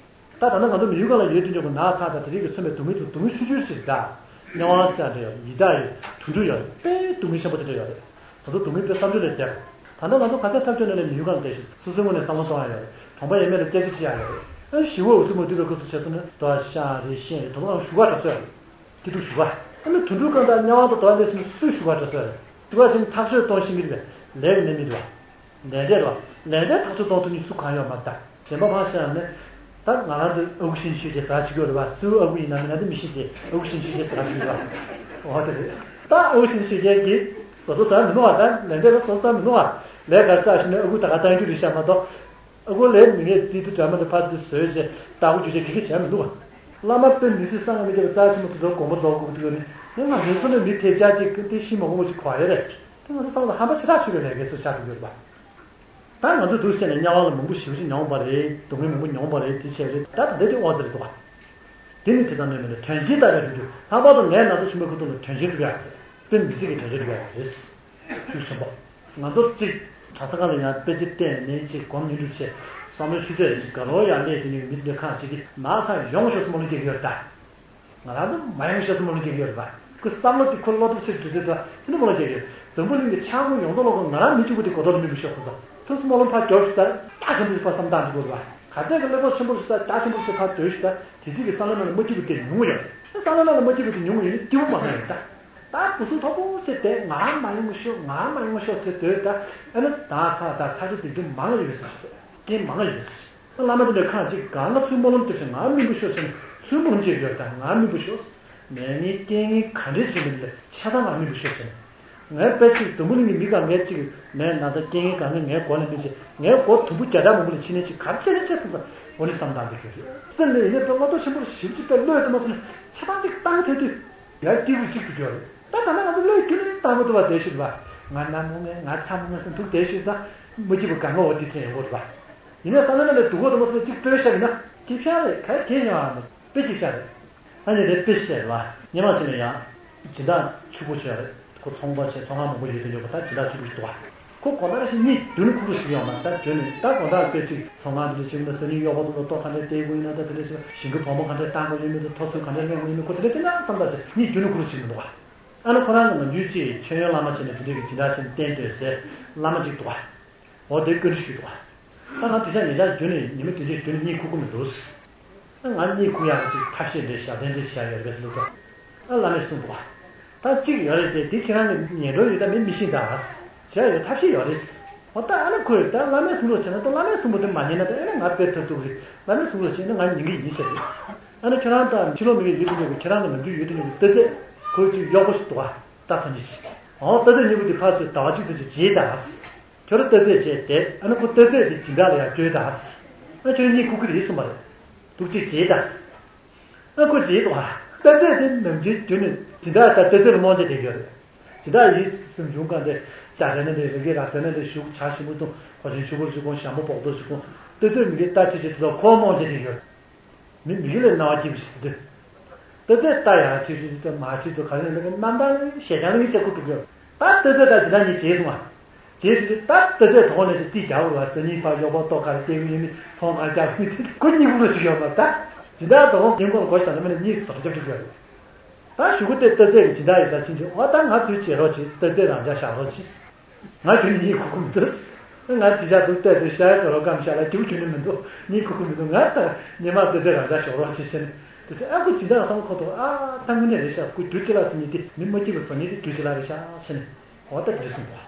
ད་ད་ལྟ་ང་ཚོ་མི་ཡུལ་ཁག་ལ་ཡོད་དུས་ཀྱང་ན་ཚ་དང་དེ་རིགས་ཀྱིས་མཚོན་པའི་སྡུག་བསྔལ་དུ་སྡུག་བསྔལ་ཆུང་ཆུང་ཞིག་རེད་ད། དམྱལ་བ་ཟེར་ཡ་འདྲ་ཡོད། ཡི་དྭགས་ཡོད། དུད་འགྲོ་ཡོད། དཔེ་སྡུག་བསྔལ་ཆེན་པོ་དེ་འདྲ་ཡོད་རེད། ད་དུང་སྡུག་བསྔལ་དཔེ་བསམ་བརྗོད་ལས་འདས། ད་ལྟ་ང་ཚོ་ག་ཚད་ཐབས་སྐྱོ་ནས་ནས་མི་ཡུལ་ཁག་ལ་བསྡད་ཤིང་སོ་སོའི་ངོས་ནས་བསམ་བློ་གཏོང་ཡ་ཡོད་རེད། གྲོང་པ་ཡས་མས་ལ་སྐད་ཆ་དྲི་ཡ་ཡོད་རེད། ཨ་ཞི་བ་འུ་སུ་མ་དུས་པའི་སྐབས་སུ་བྱས་སོང་ན་དོ་ཤ་རེད་ཤིང་རེད། ད་དུང་ཞུ་བ་འདྲ་སོ་ཡ་རེད། སྐྱིད་སྡུག་ཞུ་བ། ཨ་ནི་དུད་འགྲོ་རྐང་དང་དམྱལ་བ་དང་དོ་བ་ལས་སུ་སུས་ཞུ་བ་འདྲ་སོ་ཡ་རེད། ཞུ་བ་ཞིག་ཐག་གཅོད་གཏོང་ཤེས་ཀྱི་རེད་པས། ལས་ཀྱི་ནི་མི་འདུག་བ། ལས་འབྲས་ལ། ལས་འབྲས་ཐག་གཅོད་གཏོང་ཐུབ་མཁན་སུ་གང་ཡོད་མ་རེད་ད། གཞན་པ་ཕར་བཞག་ནས། ད་ང་རང་ཚོ་ཨ་ཁུ་ཤིན་ཆོས་རྒྱལ་ཟ་བྱེད་ཀྱི་ཡོད་རེད་པ། སུའི་ཨ་ཁུ་ཡིན་ན་མིན་ན་དེ་མི་ཤེས་ཏེ་ཨ་ཁུ་ཤིན་ཆོས་རྒྱལ་ཟ་བྱེད་ཀྱི་ཡོད་རེད་པ། འོ་དེ་རེད། ད་ཨ་ཁུ་ཤིན་ཆོས་རྒྱལ་གྱིས་བཟོ་བཟོ་ཟ་མི་འདུག་བ། ད་ལས་འབྲས་ལ་བཟོ་ཟ་མི་འདུག་བ། ལས་ག་རེ་བསགས་ཤིང་ནས་ཨ་ཁུ་ད་ག་བཏང་རྒྱུ་རེད་ཤག་མ་གཏོགས། ཨ་ཁུ་ལས་མི་ངན་རྩིས་དུ་འདྲ་མ་འདྲ་ཕར་ཚུར་བཟོས་བྱས་ལྟ་སྒོ་རྒྱུ་ཆ་གི་གི་བྱས་མི་འདུག་བ། བླ་མ་དཔེ་མི་སྲིད་གསང་ངམ་མི་བྱེད་པ་རྩ་ཆེན་པོ་དེ་ཚོ་དགོངས་པ་རྫོགས་དགོས་ཀྱི་འདུག་ནི། ངས་ང་རང་ཚོ་ནས་མི་ཐེབས་ཆག་ཅིག་གི་དེ་ཤི་མ་དགོས་པ་ཅིག་གོ་ཡ་རེད། དེ་ང་ཚོ་བསམ་བློ་ཧམ་པ་ཆེ་ཐག་ཆོད་པའི་ལས་འགན་སུ་ཆགས་ཐུབ་ཡོད་རེད་པ། ད་ང་ཚོ་འདུག་བྱས་ནས་དམྱལ་བ་ལ་མང་པོ་ཞེ་པོ་ཅིག་མྱོང་པ་རེད། སྡུག་བསྔལ་མང་པོ་མྱོང་པ་རེད། དེ་བྱས་རེད། ད་ད་ལྟ་དེ་དབང་ཟེར་འདུག་ག་དེ་ནི་དེ་ཙམ་མིན་པ་ལས་དོན་ཆེན་ལྟ་བའི་དོན་དུ་ལྷག་པར་དུ་ངའི་ན་ཚ་ཆེན་པོའི་ཁ་ཐུག་ལ་དོན་ཆེན་སྒྲུབ་ཡག་རེད། དཔེ་མི་སྲིད་ཀྱི་དོན་ཆེན་སྒྲུབ་ཡག་རེད། ཤུགས་ཆེན་པོ། ང་ཚོར་གཅིག་གྲྭ་ས་ཁག་ལ་ཡང་དཔེ་ཆ་བལྟས་ནས་གཅིག་སྒོམ་ཉིན་སྒྲུབ་བྱས། བསམ་བློའི་ཆུ་ཚད་ཅིག་དགའ་ལོ་ཡང་སླེབས་དེ་ནས་མི་དེ་འདྲ་ཁག་ཅིག་གིས་ན་ཚ་ཡོང་ཤོག་བསམ་བློ་སྐྱེ་གི་ཡོད་ད། ང་རང་ཚོ་མ་ཡོང་ཤག་བསམ་བློ་སྐྱེ་གི་ཡོད་རེད་པ། ཁོ་བསམ་བློ་དེ་ཁོ་བློ་སྟོབས་ཆེར་འགྲོ་དུས་ད་དེ་འདྲ་བློ་སྐྱེ་གི་ཡོད། འཛམ་བུ་གླིང་གི་ཆག་སྒོ་ཡོང་མདོག་ལོག་གི་ང་རང་མི་གཅིག་པུ་དེ་གོ་རྟོགས་ལ་སྨིན་པ་ཤོག་བསམ་ས། ཐུགས་སུ་སྨོན་ལམ་ཕར་རྒྱོབ་ཤིག་ད། རྒྱ་ཆེན་པོ་ཞིག་ཕར་བསམ་སྟངས་འགྲོ་དགོས་རེད་པ། ག་ཚད་ཀྱི་བློ་ཁོག་ཆེན་པོ་ཞིག་ད། རྒྱ་ཆེན་པོ་ཞིག་ཕར་སྡོད་ཤིག་ད། དེ་ཚིག་གི་བསམ་བློ་ནང་ལ་མ་སྐྱིད་པ་དེ་ཉུང་ངུ་ཡོད། བསམ་བློ་ནང་ལ་མ་སྐྱིད་པ་དེ་ཉུང་ངུ་ཡོད་ན་སྐྱིད་པོ་མ་ཡོང་ཡོད་ད། ད་སྐུ་གཟུགས་མཐོ་པོ་ཆེ་དེ་ང་མ་ཡོང་ཤོག་ང་མ་ཡོང་ཤོག་ཟེར་སྡོད་ད། ཨ་ནི་ད་ཚ་ད་ཚ་ཆེ་དེ་འདི་མང་ཡོད་ཟེར་ཞིག་རྐྱེན་མང་ཡོད་ཟེར་ཞིག་བླ་མ་དེ་འདྲ་ཁག་ཅིག་གང་ལ་ཚུར་སྨོན་ལམ་བཏབ་ཞིང་ང་སྨིན་པོ་ཤོག་ཟེར་ནས་ཚུར་སྨོན་ལམ་བྱེད་ཡོད་ད། ང་སྨིན་པོ་ཤོག་མེད་ངའི་རྐྱེན་ངན་ག་འདྲས་བྱུང་བ་ལས་ཆ་ཚང་ང་སྨིན་པོ་ཤོག་ཟེར་ནས། ངའི་དཔེ་གཅིག་འཛམ་བུ་གླིང་གི་མི་གང་གལ་གཅིག་མེད་ན་ཚ་རྐྱེན་ངན་གང་ག་ངའི་མགོ་ལ་སྨིན་ཆེ། ངའི་མགོ་དུམ་བུ་བརྒྱ་ཕྲག་མང་པོ་ལ་ཕྱིན་ནས་ཅིག་ག་རེ་བྱས་ན་བྱས་ཟེར་ས་འོ་ནི་བསམ་སྟངས་འདི་གྱོད་རེད། སེམས་ལ་ཡིན་ནའི་དཔེ་བློ་ཁོག་ཆེན་པོ་ཞིབ་ཅིག་དཔེ་བློས་བཏང་མ་སོང་ན་ཆ་ཚང་གཅིག་བཏང་ཐལ་དུས། ཡར་སྐྱིད་པོ་གཅིག་ཏུ་གྱོད་རེད། ད་ད་ལྟ་ང་ཚོ་བློས་ཁྱོན་ནས་བཏང་མ་ཐུབ་པ་དེ་ཞིག་རེད་པ། ང་ན་མོ་ངས་ང་ཚ་མོ་ངས་སུ་འདུག་དེ་ཞིག་ད། མི་སྐྱིད་པོ་གང་ག་འོ་དེ་དྲན་ཡོང་གི་རེད་པ། ཡིན་ནའི་ས་ན་ན་ལས་སྡུག་གོ་དུ་མ་སོང་གཅིག་སྤྲོད་ཤ་ཡིན་ན་སྐྱིད་ཤ་རེད། ག་གེ་ཡོང་ཨ་མི་དཔེ་སྐྱིད་ཤ་རེད། ཨ་ནི་རེད་དཔེ་བཤད་རེད་པ། སྔོན་མ་ཕྱིན་ནས་ཡང་སྦྱིན་བདག་ཕྱུག་པོ་བྱོས་རེད། ཁོ་ཚོང་པ་བྱས་ཚོང་ཁང་མང་པོ་ཡོད་དུ་ཡོད་པ། ད་སྦྱིན་བདག་ཕྱུག་པོ་ཞིག་འདུག་བ། ཁོ་དགོང་དག་ཞིག་གཉིད་རྒྱུན་ཁུག་ཁུག་ཞིག་ཡོང་མ་ད་བྱོས་ནས་ད་དགོང་དག་སྐད་ཅིག་ཚོང་ཁང་དེ་འདྲ་བྱེད་ཀྱི་ན་སང་ཉིན་གཡོག་པོ་དེ་ཚོ་ལྟོ་ག་འདྲས་སྟེར་དགོས་ཡིན་ན། ད་དེ་འདྲ་བྱེད་པ་ཞིང་གི་བུ་མོ་ག་འདྲས་བཏང་དགོས་ཡིན་མིན། ད་ཐོ་སོ་ག་འདྲས་ལེན་དགོས་ཡིན་མིན། ཁོ་དེ་འདྲ་དེ་འདྲ་བསམ་ད་ཞིག་གཉིད་རྒྱུན་ཁུག་ཁུག་ཞིག་མི་འདུག་བ། ཨ་ནི་ཁོ་རང་གི་ནམ་རྒྱུན་ཅིག་མཆོད་ཡོན་བླ་མ་བྱས་ནས་དེ་འདྲས་ཀྱི་སྦྱིན་བདག་བྱས་ནས་བསྟེན་སྡོད་སའི་བླ་མ་ཅིག་འདུག་བ། འོ་དེ་བཀའ་འདྲི་ཞུས་འདུག་བ། ད་ང་དེ་ཤག་ཉེ་ཆར་བརྒྱུད་ནས་ཉི་མ་བདུན་ཅིག་བརྒྱུད་ནས་གཉིད་ཁུག་ཁུག་མི་འདུག་ད་ང་གཉིད་ཁུག་ཡག་ཅིག་ཐབས་ཤེས་འདྲ་ཞབས་བརྟན་འདྲ་བྱེད་ཡག་ཡོད་རེད་པས་ལབ་དུས། ཨ་བླ་མས་གསུངས་འདུག་བ། ད་གཅིག་ཡོད་རེད་དེ། དེ་ཁྱེད་རང་གི་ཉལ་འགྲོ་ཡོད་ད་མི་མི་ཤེས་ད། བྱས་ཡོད་ཐབས་ཤེས་ཡོད་རེད། འོ་ད་ཨ་ནི་ཁོས་ད་བླ་མས་གསུང་རོགས་བྱས་ན། ད་བླ་མས་གསུང་པ་དེ་མ་ཉན་ན། ད་ཨ་ནི་ང་དཔེ་ཐབས་སྡུག་རེད། བླ་མས་གསུང་རོགས་བྱས་ན་ང་ཉན་གི་ཡིན་ཟེར་རེད། ཨ་ནི་ཁྱེད་རང་དང་ཕྱི་ལོགས་མི་གིས་ཡོད་དུ་ཉོ་གི། ཁྱེད་རང་གི་ནམ་རྒྱུན་ཡོད་དུ་ཉོ་གི་རྟ་རྫས་ཁོས་ཅིག་གཡོག་པོ་ཞིག་འདུག་ག་རྟ་ཐོན་གྱི་ཅིག་འོ་རྟ་རྫས་གཉིས་པོ་དེ་ཕར་ཚུར་ཟླ་བ་གཅིག་ཙམ་ཅིག་བརྗེས་དང་། ཁྱོད་རང་རྟ་རྫས་བྱས་བསྡད། ཨ་ནི་ཁོ་རྟ་རྫས་དེ་སྦྱིན་བདག་ལ་ཡར་སྤྲོད་དང་། ཨ་ཁྱོད་རང་གཉིས་ཁུག་གི་རེད་གསུངས་པ་རེད། འདུག་ཅིག་བརྗེས་དང་། ཨ་ཁོ་བརྗེད་འདུག་ག་རྟ་རྫས་དེ་ནམ་རྒྱུན་རྒྱུན་ནས་སྦྱིན་བདག་དང་རྟ་རྫས་ལ་རྨོངས་བྱས་བསྡད་ཡོད་རེད། སྦྱིན་བདག་ཡིན་སེམས་བྱུང་གང་དེ་ཇ་ཟས་ན་འདི་རི་གི་ར་ཟས་ན་འདི་ཞུགས་ཇ་ཞིམ་པོ་འཐུང་། གོ་ཆེན་ཆུ་བུར་ཞིག་གོན། ཞྭ་མོ་སྦོག་རྡོ་ཞིག་གོན། རྟ་རྫས་མི་གི་རྟ་ཁྲིད་བྱེད་དུས་ད་ཁོ་རྨོངས་བྱས་བསྡད་ཡོད་རེད། མི་མི་གི་ལ་རྣ་བ་སྐྱིད་པོ་ཞིག་འདུག་རྟ་རྫས་རྟ་ཡར་ཁྲིད་ཁྲིད་དུས་མར་ཁྲིད་དུས་ག་ལེར་ལ་གི་རྣམ་ཐར་ཞལ་རྐྱང་ལ་གི་ཆ་ཁུ་འགྲོ་གི་ཡོད་རེད། ད་རྟ་རྫས་དང་སྦྱིན་བདག་གཉིས་བརྗེད་སོང་བ། རྗེས་སུ་ད་ལྟ་ཚེ་དོགས་ནས་ཅི་རྒྱག་རུ་བ་ཟ་ཉིན་ཕར་གཡོག་པོ་ལྟོ་གར་སྟེར་གི་ཡོད་མིན། ཚོང་གར་རྒྱག་གི་མིན། ཁོ་གཉིས་ཁུག་རུ་ཞིག་ཡོད་པ། ད་སྦྱིན་བདག་དང་ཉིན་གུང་ལ་སྒོ་བཞག་ན་མི་ལ་གཉིས་སུ་བཟོ་འཁྲབ་འཁྲབ་ཡོད་རེད། ད་གཞུག་གུ་དེ་ལྟ་ཚེ་གི་སྦྱིན་བདག་ཡིན་ས་ཕྱིན་ཅིག་འོ་ད་ང་ཚོའི་བྱེད་རོགས་བྱེད། ལྟ་ཚེ་རང་ཅག་བཞག་རོགས་བྱེད། ང་ཁྱོད་གཉིས་ཁུག་ཁུག་མི་འདུག་ང་དེ་ཞག་ཏུ་ལྟ་ཚེ་ཤ་ཡ་དོ་རོ་སྐམ་ཤ་ལ་རྒྱུ་རྒྱུ་ནི་མི་འདུག་གཉིས་ཁུག་ཁུག་མི་འདུག་ང་ད་ཉི་མ་ལྟ་ཚེ་རང་ཅག་བཞག་རོགས་བྱེད་བྱས་ནས། དེ་ཚེ་ཨ་ཁུ་སྦྱིན་བདག་བསམ་བློ་འཁོར་དུས། ཨ་ད་དངོས་གནས་རེད་ཤག་སྐུ་དུས་ཅི་ལ་ཟེར་མཁན་དེ། མི་མ་སྐྱིད་པ་བཟོ་མཁན་དེ་དུས་ཅི་ལ་རེད་ཤག་བྱས་ནས། འོ་ད་འདི་གསུངས་པ།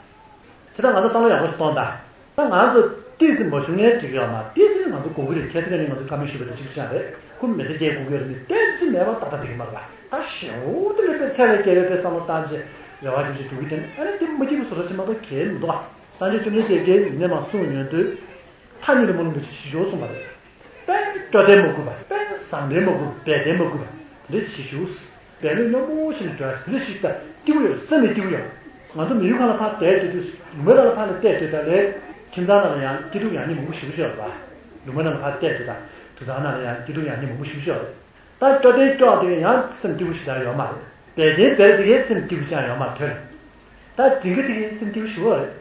ཁྱེད་ད་ང་ཚོ་བསམ་བློ་ཡག་པོ་ཞིག་གཏོང་དང་། ད་ང་ཚོ་ཏོག་ཙམ་མ་ཞུ་མཁན་འགྲིག་ཡོད་མ་རེད། ཏོག་ཙམ་ང་ཚོ་དགོས་ཀྱི་རེད། ཁ་སང་ནས་ང་ཚོ་བཀའ་མོལ་ཞུས་པ་དང་གཅིག་པ་ཅང་རེད། ཁོ་མི་ཚེ་སྐྱེལ་དགོས་ཀྱི་རེད། མི་ཏོག་ཙམ་མེད་པ་ཏག་ཏག་འགྲིག་གི་མ་རེད་པ། ད་ཞེ་པོ་དེ་ལས་པའི་ཚད་ལས་བརྒལ་བའི་དཔེ་བསམ་བློ་བཏང་བྱས་རེ་བ་ཅིག་ཅིག་འགྲོ་གི་དེ་ནི། ཨ་ནི་དེ་མ་སྐྱིད་པ་བཟོ་འདྲ་ཞིག་མ་གཏོགས་གལ་མི་འདུག་ཨ། སངས་རྒྱས་བཅོམ་ལྡན་འདས་ཀྱིས་ཡིན་ནའི་མ་གསུངས་ཡོང་དུས། ཐག་ཉེ་ལ་མ་ལུས་པ་ཞིག་ཞུ་གསུངས་པ་རེད། དཔེ་སྐྱོ་དེ་མ་དགོས་པ། དཔེ་བཟང་དེ་མ་དགོས་པ། བད་དེ་མ་དགོས་པ། དེ་འདྲ་ཞིག་ཞུ། བད་ལུག་སྙོམས་པོ་ཞིག་ནས་འགྲོ་ཡ། དེ་འདྲ་ཞིག་ད་སྐྱིད་པོ་ཡོད། སེམས་ནས་སྐྱིད་པོ་ཡོད། ང་ཚོ་མི་ཡུལ་ཁག་ལ་ཕར་བསྡད་སྡོད་དུས། ལུང་པའི་ནང་ལ་ཕར་ལ་བསྡད་སྡོད་ད་ལས། ཁྱིམ་ཚང་ནང་ལ་ཡང་སྐྱིད་སྡུག་ཡག་ཉེས་མང་པོ་ཞེ་པོ་ཅིག་ཡོད་རེད་པ། ལུང་པའི་ནང་ལ་ཕར་བསྡད་སྡོད་ད། དུད་ཚང་ནང་ལ་ཡང་སྐྱིད་སྡུག་ཡག་ཉེས་མང་པོ་ཞེ་པོ་ཅིག་ཡོད་རེད། ད་སྐྱོ་དེ་སྐྱོ་དེ་གས་ཡང་སེམས་སྐྱིད་པོ་ཞིག་ད་ཡོད་མ་རེད། བད་དེ་བད་དེ་གས་སེམས་སྐྱིད་པོ་ཅང་ཡོད་མ་རེད། དེ་རེད། ད་འཛིང་གི་དེ་གས་སེམས་སྐྱིད་པོ་ཞེ་པོ་རེད།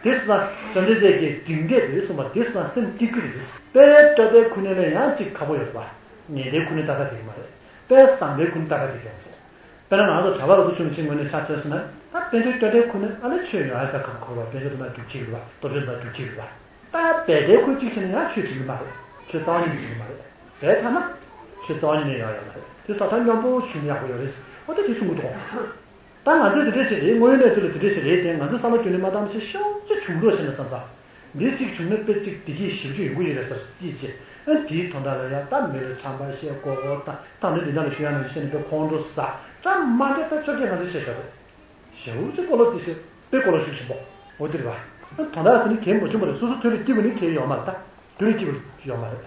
དེ་སོང་ཙང་བཅོམ་ལྡན་འདས་ཀྱིས་འབྲིང་བསྡད་དེ་གསུངས་པ། དེ་སོང་ཙང་སེམས་སྐྱིད་ཀྱི་རེད། དཔེ་སྐྱོ་དེ་ཁུ་ནས་ལས་ཡང་གཅིག་ཁག་པོ་ཡོད་རེད་པ། ངན་དེ་ཁུ་ནས་ཏག་ཏག་དེ་གས་མ་རེད། དཔེ་བཟང་དེ་ཁུ་ནས་ཏག་ཏག་དེ་གས་ཡོད་རེད། དཔེར་ན་ང་ཚོ་གྲྭ་པ་ལ་སོགས་ཆུང་ཆུང་ངོས་ནས་ཆ་མཚོན་སོང་ན། ད་དཔལ་འབྱོར་སྐྱོ་དེ་ཁུ་ནས་ཨ་ལས་ཆོས་ཡོང་ཡ་ད་ཁག་ཁག་པོ་རེད་པ། དཔལ་འབྱོར་དེ་མ་སྒྲུབ་ཅིག་རེད་པ། སྟོབས་འབྱོར་དེ་མ་སྒྲུབ་ཅིག་རེད་པ། ད་བད་དེ་ཁུ་གཅིག་བྱས་ན་ཡང་ཆོས་འགྲིག་གི་མ་རེད། ཆོས་རྩ་བ་ཉིད་ནས་འགྲིག་གི་མ་རེད། བད་ཁྲ་མ་ཆོས་རྩ་བ་ཉིད་ནས་ཡོང་ཡ་མ་རེད། དེ་སོང་ཙང་སྙོམས་པོ་ཞུགས་ན་ཡག་པོ་ཡོད་རེད། འོ་ད་དེ་གསུང་གི་འདུག་ད་ང་ཚོས་དེ་འདྲ་ཞིག་རེད། དངོས་ཡོད་གནས་ཚུལ་ལ་དེ་འདྲ་ཞིག་རེད་དེ། ང་ཚོས་བསམ་བློ་རྒྱུན་ནས་མ་བཏང་ཞིག་ཤོག་ཅིག་བྱུང་རོགས་བྱས་ན་བསམ་ས། འདི་གཅིག་བྱུང་ན་དཔེ་གཅིག་བདེ་སྐྱིད་ཞེ་པོ་ཅིག་ཡོང་གི་ཡོད་རེད་ཟེར་ཅིག་བྱས། ཨ་དེའི་དོན་དག་ལ་ཡང་ད་མི་ལ་ཁྲམ་པ་བཤད། མགོ་སྐོར་བཏང་། ད་ནི་འདི་འདྲ་ལ་ཞུ་ཡ་ནང་བཞིན་བྱས་ནས་དཔེ་ཁོང་ཁྲོ་ཟ། ད་མ་འདྲ་ད་ཆོས་སྐད་ང་ཚོས་བཤད་ཤོག་རེད། ཞེ་པོ་ཅིག་སྤོ་ལོ་རྩེ་ཤེས། དཔེ་སྤོ་ལོ་ཤུགས་ཆེན་པོ། འོ་དེ་རེད་པ། དོན་དག་ཟེར་ནི་གལ་མ་བྱུང་བ་རེད། སོ་སོ་དུས་ལ་སྐྱིད་པ་ནི་གལ་ཡོད་མ་རེད། ད་དུས་ལ་སྐྱིད་པ་ཡོད་མ་རེད།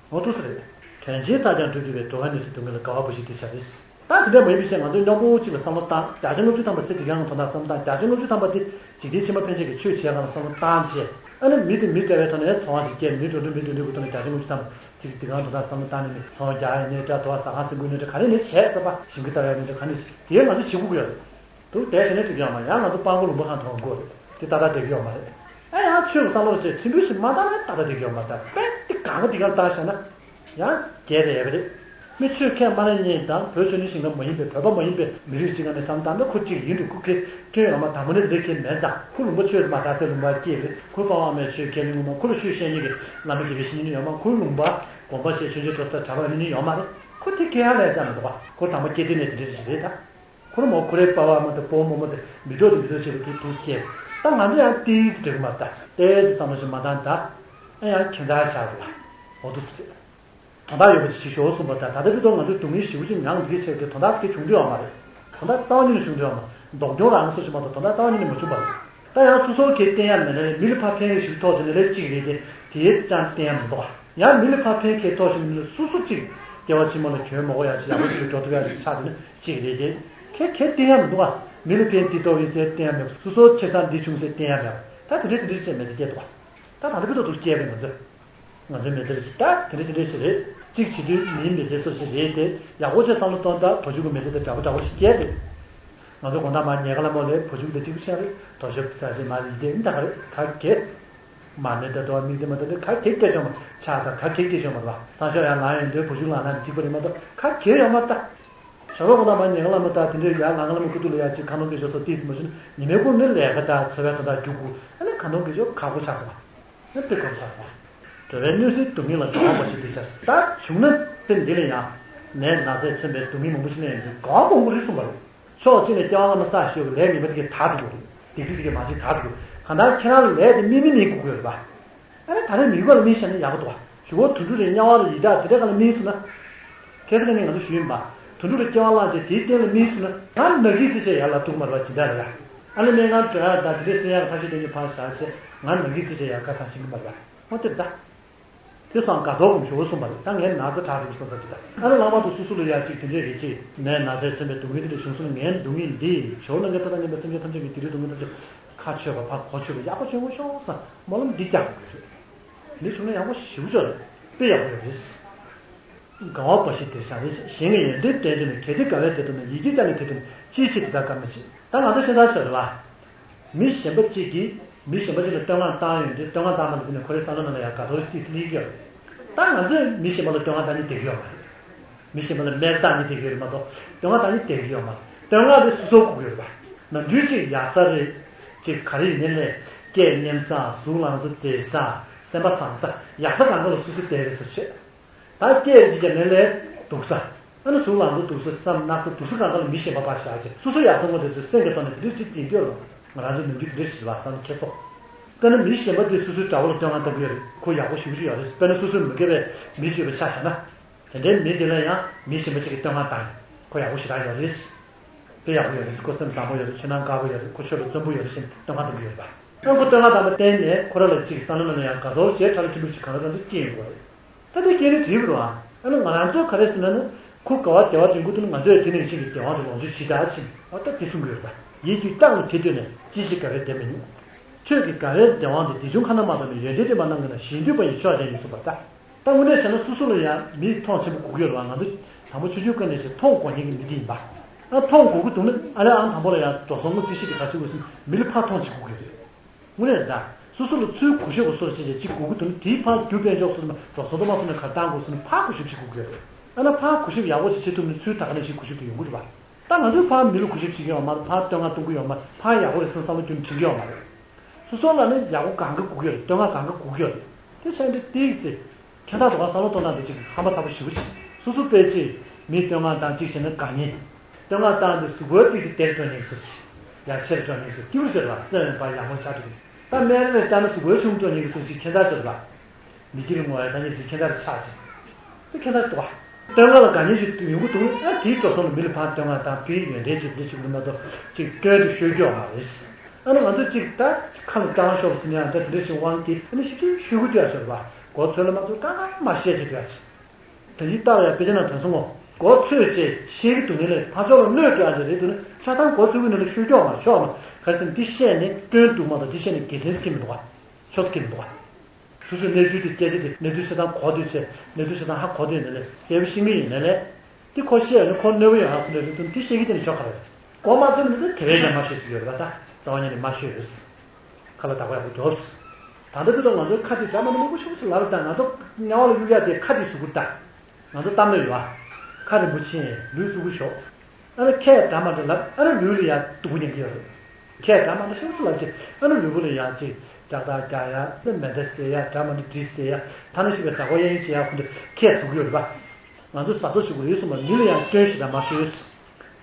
འོ་འདུག་སེ་རེད། དོན་ཆེན་ལྟར་ཀྱང་གྲུབ་འགྲོ་བའི། འགྲོ་བ་ནི་སུ་སྡུག་བསྔལ་ལ་དགའ་བ་པོ་ཞིག་དེ་ཆ་རེད། ད་དེ་འདྲ་མ་ཡིན་པའི་ཕྱིར་ང་ཚོས་སྙོམས་པོ་གཅིག་ལ་བསམ་བློ་བཏང་། བརྒྱ་ཆ་ལྔ་བཅུ་ཐམ་པ་ཚེ་འདི་གའི་ནང་དོན་དག་བསམ་བློ་བཏང་། བརྒྱ་ཆ་ལྔ་བཅུ་ཐམ་པ་དེ་འཇིག་རྟེན་ཕྱི་མ་ཕན་ཆད་ཀྱི་ཆོས་བྱེད་སྒང་ལ་བསམ་བློ་བཏང་བྱས། ཨ་ནི་མི་དེ་མི་འདྲ་བའི་ཐོག་ནས་ཚོང་བ་ཞིག་བསྐྱལ། མི་འགྲོ་འགྲོ་མི་འདུག་འདུག་གི་ཐོག་ནས་བརྒྱ་ཆ་ལྔ་བཅུ་ཐམ་པ་ཚེ་འདི་གའི་དོན་དག་བསམ་བློ་བཏང་ནས། ནི་ཚོང་རྒྱག་ཡིན་ནའི་འདྲ། དོ་བ་ཟ་ཁང་ཟིན་དགོས་ནའི་འདྲ། ག་རེ་ནས་བྱས་ཙམ་པ་ཞིང་ཁ་བཏབ་ཡ་ནའི་འདྲ། ག་ནས་དེ་ང་ཚོས་བྱེད་དགོས་ཀྱི་ཡོད་རེད། དུ་དེ་བྱས་ན་འགྲིག་ཡོད་མ་རེད། ཡང་ང་ཚོ་སྤྲང་པོ་ལུང་པ་གང་ཐོན་དགོས་རེད། དེ་ཏག་ཏག་འགྲིག་ཡོད་མ་རེད། ཨ་ཡང་ཆོས་ཀྱི་བསམ་བློ་བྱས་ཕྲན་བུ་ཞིག་མ་བཏང་ན་ཏག་ཏག་འགྲིག་ཡོད་མ་རེད། དཔེ་དེ་གང་ག་དེ་གང་བཏང་བཞག་ན་ཡང་རྒྱལ་རེད་ཡ་གི་རེད། མི་ཆོས་ཁས་མ་ལེན་མཁན་དང་བོད་ཆོས་ནི་ཞིང་ཁ་མ་ཡིན་པའི་བོད་པ་མ་ཡིན་པའི་མི་རིགས་ཤིག་ག་ནས་བསམ་བཏང་ན་ཁོ་གཅིག་ཡིན་འགྲོ། ཁོ་ཁེ་ཐོན་ཡོད་མ། དང་པོ་ནས་འདི་ཁེ་མེད་ཙང་ཁོ་ལུང་པ་ཆོས་མ་དར་སའི་ལུང་པ་སྐྱེས་པ་རེད། ཁོ་པ་ཕ་མས་ཆོས་ཁས་ལེན་ཡོད་མ། ཁོ་ལ་ཆོས་བཤད་མཁན་གྱི་བླ་མ་དགེ་བའི་བཤེས་གཉེན་ཡོད་མ། ཁོའི་ལུང་པ་དགོན་པ་ཞེས་ཆོས་འབྱོར་གྲྭ་ས་གྲྭ་པ་ཡོད་མཁན་ཡོད་མ་རེད། ཁོ་དེ་ཁེ་ཡང་ལས་བྱ་མི་འདུག་ག་ཁོ་དང་པོ་སྐྱེ་དུས་ནས་དེ་འདྲ་ཞིག་རེད་ད། ཁོ་རང་མོ་ཁོ་རའི་པ་ཕ་མ་དང་པོ་མོ་མོ་དེ་མི་འགྲོ་དེ་མི་འགྲོ་བྱེད་པའི་དུས་དུས་སྐྱེས། ད་ང་ཚོ་ཡང་ཏིས་འགྲིག་མ་ད་ཏེ་དེ་བསམ་བློ་ཞིག་མ་བཏང་ད། ཨ་ཡང་ཁྱད་མཚར་ཆགས་འདུག་བ། འོ་འདུག་ཟེར། དོན་དག་ཡོད་པ་ཞིག་ཞོག་གསུངས་པ་ད། ད་ལྟ་བར་དུ་ང་ཚོས་སྡུག་བསྔལ་ཞེ་པོ་ཅིག་མྱངས་འདུག་གི་ཆེད་དུ་དོན་དག་དེ་བྱུང་འདུག་ཡོད་མ་རེད། དོན་དག་རྩ་བ་ཉིད་ནས་བྱུང་འདུག་ཡོད་མ་རེད། ལྡོག་གྱོང་རག་ན་སུ་ཞིག་མ་གཏོགས་དོན་དག་རྩ་བ་ཉིད་ནས་མ་བྱུང་བ་རེད། ད་ཡང་སོ་སོ་གིས་བསྟན་ཡ་མེད་ན་མི་ལ་ཕར་ཕན་ཡ་ཞིག་ཐོགས་བྱུང་ན་ལས་གཅིག་རེད་དེ། དེའི་ཅང་བསྟན་ཡ་མི་འདུག་ག་ཡང་མི་ལ་ཕར་ཕན་ཁེ་ཐོགས་བྱུང་ན་སོ་སོ་གཅིག་སྐྱེ་བ་ཕྱི་མ་ལ་གྱོང་མ་གོ་ཡ་ཞིག་ཡག་པོ་ཞིག་ལ་འགྲོ་ཐུབ་ཡ་ཞིག་ཆགས་འདུག་ན་གཅིག་རེད་དེ། ཁེ་ཁེ་བསྟན་ཡ་མི་འདུག་ག་མི་ལ་ཕན་འདི་ཐོགས་ཡིན་ཟེར་བསྟན་ཡ་མེད། སོ་སོ་ཁེ་བཟང་འདི་བྱུང་ཟེར་བསྟན་ཡ་མེད། ད་དེ་འདྲས་དེ་འདྲས་བྱས་མེད་དེ་སྐྱེས་འདུག་ག་ད་ད་ལྟ་བར་དུ་འདུག་སྐྱེས་པའི་ང་ཚོས། ང་ཚོའི་མི་ཚེ་རེ་ཞིག་ད་དེ་འདྲ་དེ་འདྲ་ཞིག་རེད། གཅིག་བྱེད་དུས་མིའི་མི་ཚེ་སོ་སོ་རེད་དེ། ཡག་པོ་བྱས་བསམ་བློ་གཏོང་དང་བུ་ཆུང་གི་མི་ཚེ་དང་འདྲ་པོ་འདྲ་པོ་ཞིག་སྐྱེལ་རེད། ང་ཚོ་དགོང་དག་མར་ཉལ་ཁ་ལ་མོ་ལས་བུ་ཆུང་དང་གཅིག་པུ་ཤར་རེད། དོ་ཞབས་ཟ་ཞིག་མ་ཡིན་དེ་འདྲ་ག་རེད། ག་གེ། མ་ནས་ད་དོ་མིག་དེ་མ་ད་དེ་ག་གེ་སྐྱེ་ཆོག་མ་ཆགས་དང་ག་གེ་སྐྱེ་ཆོག་མ་རེད་བ། སང་ཞོགས་ཡང་ལངས་ཡོང་དུས་བུ་ཆུང་ལངས་ན་གཅིག་པ་རེད་མ་གཏོགས་ག་གེ་ཡོད་མ་རེད་ད། ཞོགས་པ་དགོང་དག་མར་ཉལ་ཁ་ལ་མོ་ད་དེ་འདྲ་ཡར་ལངས་ཁ་ལ་མོ་ཁུ་ཐུག་ལ་ཡར་གཅིག་ཁ་ནང་གི་ཞོགས་སོ་ཏིས་མ་ཞུ་ན་ཉི་མའི་གུང་ནས་ལས་ཀ་དང་འཚོ་བའི་དོན་དག་རྒྱུགས་དགོས། ཨ་ནི་ཁ་ནང་གི་ཞོགས་ཁག་པོ་ཆགས་སོང་བ། ཨ་དེ་གོམས་སོང་བ། འགྲོ་བའི་གནས་ཚུལ་སྡུག་བསྔལ་ལ་འགྲོ་བ་ཞིག་དེ་ཆགས། ད་བྱུང་ན་དེ་འདི་ལ་ཡང་ནད་ན་ཚས་མཚོན་པའི་སྡུག་བསྔལ་མང་པོ་ཞིག་སླེབས་ཡོང་དུས་གང་མང་པོ་རེད་གསུངས་པ་རེད། ཕྱོགས་གཅིག་ནས་སྐྱེ་བ་སྔ་མ་བསགས་ཞེས་པའི་ལས་ངན་པ་དེ་གས་དག་འགྲོ་གི་རེད། སྡིག་སྒྲིབ་དེ་གས་མ་བྱེད་དག་འགྲོ་གི་རེད། གང་ལྟར་ཁྱེད་རང་ལ་ལས་དེ་སྨིན་མི་སྨིན་དགོས་ཀྱི་ཡོད་རེད་པ། ཨ་ནི་ད་རེས་མི་དགོས་ལ་སྨིན་བཞག་ན་ཡག་པོ་འདུག་བ། གཞུག་གུ་དུད་འགྲོ་རེད་དམྱལ་བ་རེད་ཡི་དྭགས་དེ་འདྲ་ག་ལ་སྨིན་སོང་ན། ཁ་སང་ནས་ང་ཚོ་ཞུས་ཡིན་པ། དུད་འགྲོ་རེད་སྐྱེ་བ་བླངས་བྱས་དེའི་སྟེང་ལ་སྨིན་སོང་ན་ང་ནང་གི་རྩིས་ཆད་ཡར་ལ་གཏུག་མ་རེད་པ་ཇི་འདྲ་རེད་ཡ། ཨ་ནི་སྨན་ཁང་འགྲོ་ཡག་དང་དེ་འདྲ་སེལ་ཡག་ལ་ཐབས་ཤེས་གཏན་ནས་ཕར་བཞག་བྱས་ང་ནང་གི་རྩིས་ཆད་ཡར་ཁ་སང་ཤེས་ཀྱི་མ་རེད་པ། འོ་དེ་རེད་ད། དེ་སོང་དགའ་ཐོག་གོམས་ཞོར་གསུངས་པ་རེད། ད་ངས་ན་ཚ་དྲག་འགྲོ་གི་བསམ་ས་ཅིག་ད་ཨ་ནི་ལྷག་པར་དུ་སོ་སོ་ལ་ཡ་གཅིག་དེ་འདྲས་རེད་ཅིག་ནད་ན་ཚས་མཚོན་པའི་སྡུག་བསྔལ་དེ་འདྲ་བྱུང་སོང་ན་ངའི་སྡུག་བསྔལ་འདི་ཞོར་ལ་ངས་ཐ་ན་ཉན་པའི་སེམས་ཅན་ཐམས་ཅད་ཀྱི་དེ་རིང་སྡུག་བསྔལ་ཐམས་ཅད་ཁ་ཆོད་པ་ཕར་གོ་ཆོད་པ་ཡག་པོ་བྱུང་ངོ་ཤོག་བསམ་སྨོན་ལམ་འདི་རྒྱག་དགོས་ཀྱི་རེད། འདི་བྱུང་ན་ཡག་པོ་ཞེ་པོ་ཅིག་རེད། དཔེ་ཡག་པོ་ཡོད་རེད། དགའ་བ་འབའ་ཞིག་དེར་བཞག་རེད། གཞན་གྱི་ཡོན་ཏན་བསྟན་དུས་ན་གལ་ཏེ་དགའ་བས་དེ་ལྟ་ན་ཡིད་ཀྱིས་ཀྱང་ནི་དེ་ལྟ་ན་ཅིའི་ཕྱིར་དེ་ལྟར་དགའ་མི་བྱེད། ད་ང་ཚོ་ཤེས་ཚར་ཆོག་རེད་བ། མི་གཞན་པ་གཅིག་གིས་མི་གཞན་པ་གཅིག་ལ་བསྟོད་བསྔགས་བཏང་ཡོང་དུས་བསྟོད་བསྔགས་བཏང་བ་ལ་བརྟེན་ནས་ཁོ་རའི་བསམ་བློ་ནང་ལ་ཡང་དགའ་ཚོར་ཅིག་སླེབས་ཀྱི་ཡོད་རེད། ད་ང་ཚོས་མི་གཞན་པ་ལ་བསྟོད་བསྔགས་བཏང་ནི་བསྡད་ཀྱི་ཡོད་མ་རེད། མི་གཞན་པ་ལ་སྨད་ར་བཏང་ནི་བསྡད་ཀྱི་ཡོད་རེད་མ་གཏོགས་བསྟོད་བསྔགས་བཏང་ནི་བསྡད་ཀྱི་ཡོད་མ་རེད། བསྟོད་བསྔགས་དེ་སོ་སོར་གོ་གི་ཡོད་རེད་པ། ནམ་རྒྱུན་ཅིག་ཡག་ས་རེད། ཅིག་ག་རེ་ཡིན་ནའི་ལས་སྐད་སྙན་ས་གཟུགས་ལང་ཚོ་མཛེས་ས་སེམས་པ་བཟང་ས་ཡག་ས་གང་ག་ལ་སོ་སོ་བསྡད་རེད་སོ་བྱེད། ད་སྐད་ཅིག་ཀྱང་ནི་ལས་སྡུག་ས། ཨ་ནི་གཟུགས་ལང་ཚོ་སྡུག་ས་བསམ་སྣང་ས་སྡུག་ས་གང་ག་ལ་མི་གཞན་པ་ཕར་བཞག་བྱས་སོ་སོ་ཡག་ས་ངོ་དེ་ཚོའི་སེམས་ཀྱི་ཐོག་ནས་དེ་འདྲ་ཅིག་འཛིན་གྱི་ཡོད་རེད། ང་རང་ཚོའི་ནམ་རྒྱུན་དེ་འདྲ་ཞིག་རེད་བ་བསམ་ཁྱེད་ཚོ། དཔེར་ན་མི་གཞན་པ་དེ་སོ་སོའི་དགྲ་བོ་ལ་བསྟོད་བསྔགས་བཏང་གི་ཡོད་རེད། ཁོ་ཡག་པོ་ཞེ་པོ་ཅིག་ཡོད་རེད། དཔེར་ན་སོ་སོའི་མི་དགེ་བའི་མི་སྤྱོད་པའི་ཆ་བཞག་ན། དེ་འདྲའི་མི་དེ་ལ་ཡང་མི་གཞན་པ་ཅིག་གིས་བསྟོད་བསྔགས་བཏང་ཡོད། ཁོ་ཡག་པོ་ཞེ་དྲག་ཡོད་རེད། དཔེ་ཡག་པོ་ཡོད་རེད། ཁོ་སེམས་བཟང་པོ་ཡོད་རེད། ཆོས་ནང་དཀར་པོ་ཡོད་རེད། ཁོ་ཆོས་ལ་བརྩོན་པོ་ཡོད་རེད་ཟེར་བསྟོད་བསྔགས་གཏོང་གི་ཡོད་རེད་པ། ཡང་ཁོ་བསྟོད་བསྔགས་བཏང་པ་བརྟེན་ནས་ཁོ་རང་ལ་ཅིག་བསམ་བློ་ནང་ལ་ཡང་དགའ་ཚོར་བྱས་ཁྲ་ལ་ཁྲི་འདུག་ཅིག་གང་ལ་གང་འཚམ་སྐྱེ་ཡོང་གི་རེད། ད་དེ་སྐྱེ་ནི་འགྲིག་པ་རེད་པ། ཨ་ནི་ང་རང་ཚོ་ག་རེ་ཟེར་ན་ནི་ཁོ་དགའ་བ་བདེ་བ་དེ་འགོ་ཐུག་ན་ང་ཚོས་དེ་ནང་བཞིན་གྱི་བདེ་བ་དེ་ལོངས་སྤྱོད་ཇི་ལྟར་ཕྱིན་པ་ད་དེ་གསུང་གི་ཡོད་རེད་པ། ཡིད་ཀྱི་རྟགས་ནི་དེ་ལྟོས་ནས་ཅི་ཞིག་དགའ་བའི་བདེ་མི་མྱོང་། ཆོས་ཀྱི་དགའ་བའི་བདེ་བ་འདི་དེ་བྱུང་ཁ་ན་མ་ཐོ་ནས་ཡོན་ཏན་དེ་མ་གནང་གི་ན་གཞན་འདུས་པ་ཡི་མཆོག་ཅན་ཡིན་གསུངས་པ་ལྟར། ད་དངོས་གནས་བྱས་ན་སོ་སོ་ལ་ཡང་མིས་མཐོང་ཆེན་པོ་དགོས་ཀྱི་ཡོད་རེད་པ། ང་ཚོ་དང་པོ་ཆོས་བརྒྱུད་ཀྱི་ནས་ཞིག་མཐོང་དགོས་མཁན་གྱི་མི་དེ་ཡིན་པ། ཨ་མཐོང་དགོས་ཀྱི་འདུག་ན་ཨ་ལས་ཨང་དང་པོ་ལ་ཡང་འགྲོ་སོང་ངོ་རྩིས་གཞི་དེ་ག་ཚོད་དགོས་སམ་མི་ལ་ཕར་མཐོང་བྱེད་དགོས་ཀྱི་རེད། དངོས་གནས་ད་སོ་སོ་ལ་ཚུར་གུས་ཞབས་ཀྱི་སོར་ཕྱིན་བྱས་གཅིག་དགོས་ཀྱི་འདུག་ན་དེའི་ཕར་རྒྱུ་དཔལ་འབྱོར་སོགས་ལ་འགྲོ་སོང་དུ་མ་སོང་ནས་ག་བཏང་དགོས་སོང་ན་ཕར་གུས་ཞབས་བྱེད་དགོས་ཀྱི་རེད། ཨ་ན་ཕར་གུས་ཞབས་ཡག་པོ་ཞིག་བྱེད་ཐུབ་ན་ཚུར་ད་ག་ནང་བཞིན་གུས་ཞབས་དེ་ཡོང་གི་རེད་པ། ད་ང་ཚོས་ཕར་མི་ལ་གུས་ཞབས་བྱེད་ཀྱི་ཡོད་མ་རེད། ཕར་བསྟོད་བསྔགས་གཏོང་གི་ཡོད་མ་རེད། ཕར་ཡག་པོ་རེད་བསམ་བསམ་བློ་རྒྱུན་དྲན་གྱི་ཡོད་མ་རེད། སོ་སོ་ལ་ནི་ཡག་པོ་གང་ག་དགོས་ཀྱི་ཡོད་རེད། བསྟོད་བསྔགས་གང་ག་དགོས་ཀྱི་ཡོད་རེད། དེ་བྱས་ནས་ཏིག་ཙེ། ཁྱད་མཚར་འདུག་ག་བསམ་བློ་གཏོང་སྟངས་དེ་ཅིག་ཧམ་པ་ཚ་པོ་ཞེ་པོ་ཅིག་སོ་སོ་དཔེ་ཅིག་མིས་བསྟོད་བསྔགས་བཏང་གཅིག་བྱས་ན་དགའ་ཉེ། བསྟོད་བསྔགས་བཏང་དུས་གཟུགས་པོ་ཏིག་ཙེ་བདེར་འགྲོ་ཉེན་སོ་ཅིག་ཡ་ཆེར་འགྲོ་ཉེན་སོ་སྐྱིད་པོ་ཟེར་བ་སེམས་པ་ཡག་པོ་ཆགས་འགྲོ་གི་ད་སྨན་རིན་ལ་བལྟས་ན་གཟུགས་པོ་ཆུང་འགྲོ་ཉེན་གི་སོ་ཅིག་ཁྱད་མཚར་ཟེར་བ། མི་དགེ་བའི་བསྔོ་བའི་ཐ་སྙད་ཅིག་ཁྱད་མཚར་ཆགས་ཅིག་དེ་ཁྱད་མཚར་འདུག་ག་བསྟོད་བསྔགས་ལ་དགའ་ཉེ་ཞིག་ཡོང་གི་འདུག་ན་ཨ་དེའི་འགྲོ་སོང་ལ་མི་ལ་ཕར་བསྟོད་བསྔགས་དང་བུའི་ཡོན་ཏན་ཅིག་འདི་ཅིག་ལ་མ་གཏོགས་ཅིག་སྐྱོན་དེ་ཤོད་རྒྱུ་ཡོད་མ་རེད། ཨ་ནི་ང་ཚོ་ཅིག་ད་ཁ་ལ་སྐྲང་ཤོར་ཟིན་ཡང་ད་དེ་འདྲ་ཞིག་དབང་གིས་ཨ་ནི་ཞིབ་ཅིག་ཤོད་དགོས་དུས་ཡ་ཤོར་བ་མགོ་ཚོས་ལ་མ་གཏོགས་གང་གང་མ་བཤད་ཅིག་དུས་ཡ་ཅིག་དེ་བཞིན་བརྟག་ཡ་དཔེ་ཆ་ནང་དོན་གསུང་ངོ་། མགོ་ཚོས་ཅེས་བཤད་ཀྱི་འདུག་ནི་ལས་ཕར་ཕྱོགས་ལ་གནོད་སྐྱེལ་ཡ་ཅིག་རེད་འདུག་ན་ཆ་ཚང་མགོ་ཚོས་ཀྱི་ནི་ལ་ཤོད་རྒྱུ་ཡོད་མ་རེད་ཤོར་མ་ག་རེ་ཟེར་ན་འདི་བཤད་ནས་སྐྱོན་འདུག་མ་གཏོགས་འདི་བཤད་ནས་དགེ་མཚན་ཟེར་གྱི་མི་འདུག་ག་ཆོས་ཟེར་གྱི་མི་འདུག་ག་སོ་སོའི་གནས་ཚུལ་དེ་སྐད་ཆ་དེ་གནས་ཚུལ་ཆ་ཚང་གོ་དུས་ཚེ་གནས་ཚུལ་ཆ་ཚང་ཧ་གོ་དུས་ནས་ལས་གསལ་པོ་ཤེས་ཀྱི་ཡིན་ནས་ལས། དེ་ཁོ་བཤད་ཡོད་ན་ཁོ་གནོད་པ་ཡོང་ཧ་གོ་ནས་རེད་དུ་དེ་བཤད་ཀྱི་དེ་ནི་ཆོག་ག་རེད། མགོ་མ་ཚོས་ནི་དེ་དེ་བས་ཀྱང་མ་ཤོད་ཟེར་གྱི་ཡོད་རེད་པ་ད་རྩ་བ་ཉིད་ནས་མ་ཤོད་ཡོད། ཁ་ལ་བདག་པོ་ཡག་པོ་རྒྱོབ། ད་ལྟ་དུས་ཐོག་ང་ཚོའི་ཁ་དེ་འདྲ་མ་འདྲ་མང་པོ་ཤོད་ཤོད་ལབ་དང་ང་ཚོ་དམྱལ་བ་ལ་གཡུག་ཡག་དེ་ཁ་དེ་གཟུགས་པོ་ལྟ། ང་ཚོ་གཏམ་ལ་ཡོད་ཨ། ཁ་རིང་པོ་ཕྱིན་ལུས་གཟུགས་པོ་ཞོག་ཨ་ནི་ཁས་འདྲ་མ་འདྲ་ལབ་ཨ་ནི་ལུས་ལ་ཡ་སྡུག་པོ་ཉན་གྱི་ཡོད་རེད། ཁས་འདྲ་མ་འདྲ་ཤོད་ཤོད་ལབ་ཅིག་ཨ་ནི་ལུས་པོ་ལ་ཡ་ཅིག་ལྕགས་ཐག་རྒྱག་ཡ་ཨ་ནི་མེ་མདའ་བསད་ཡ་འདྲ་མ་འདྲ་གྲི་བསད་ཡ་ཐ་ན་ཤི་བའི་ཟ་ཁོ་གཡས་གཡོན་བྱེད་ཡ་ཁོ་འདྲ་ཁས་ཟུག་གི་ཡོད་རེད་པ། ང་ཚོ་ཟ་ཟོ་ཞུ་དགོས་རེད་གསུངས་པ་མི་ལ་ཡང་སྐྱོན་ཞེ་དྲག་མ་ཤོད།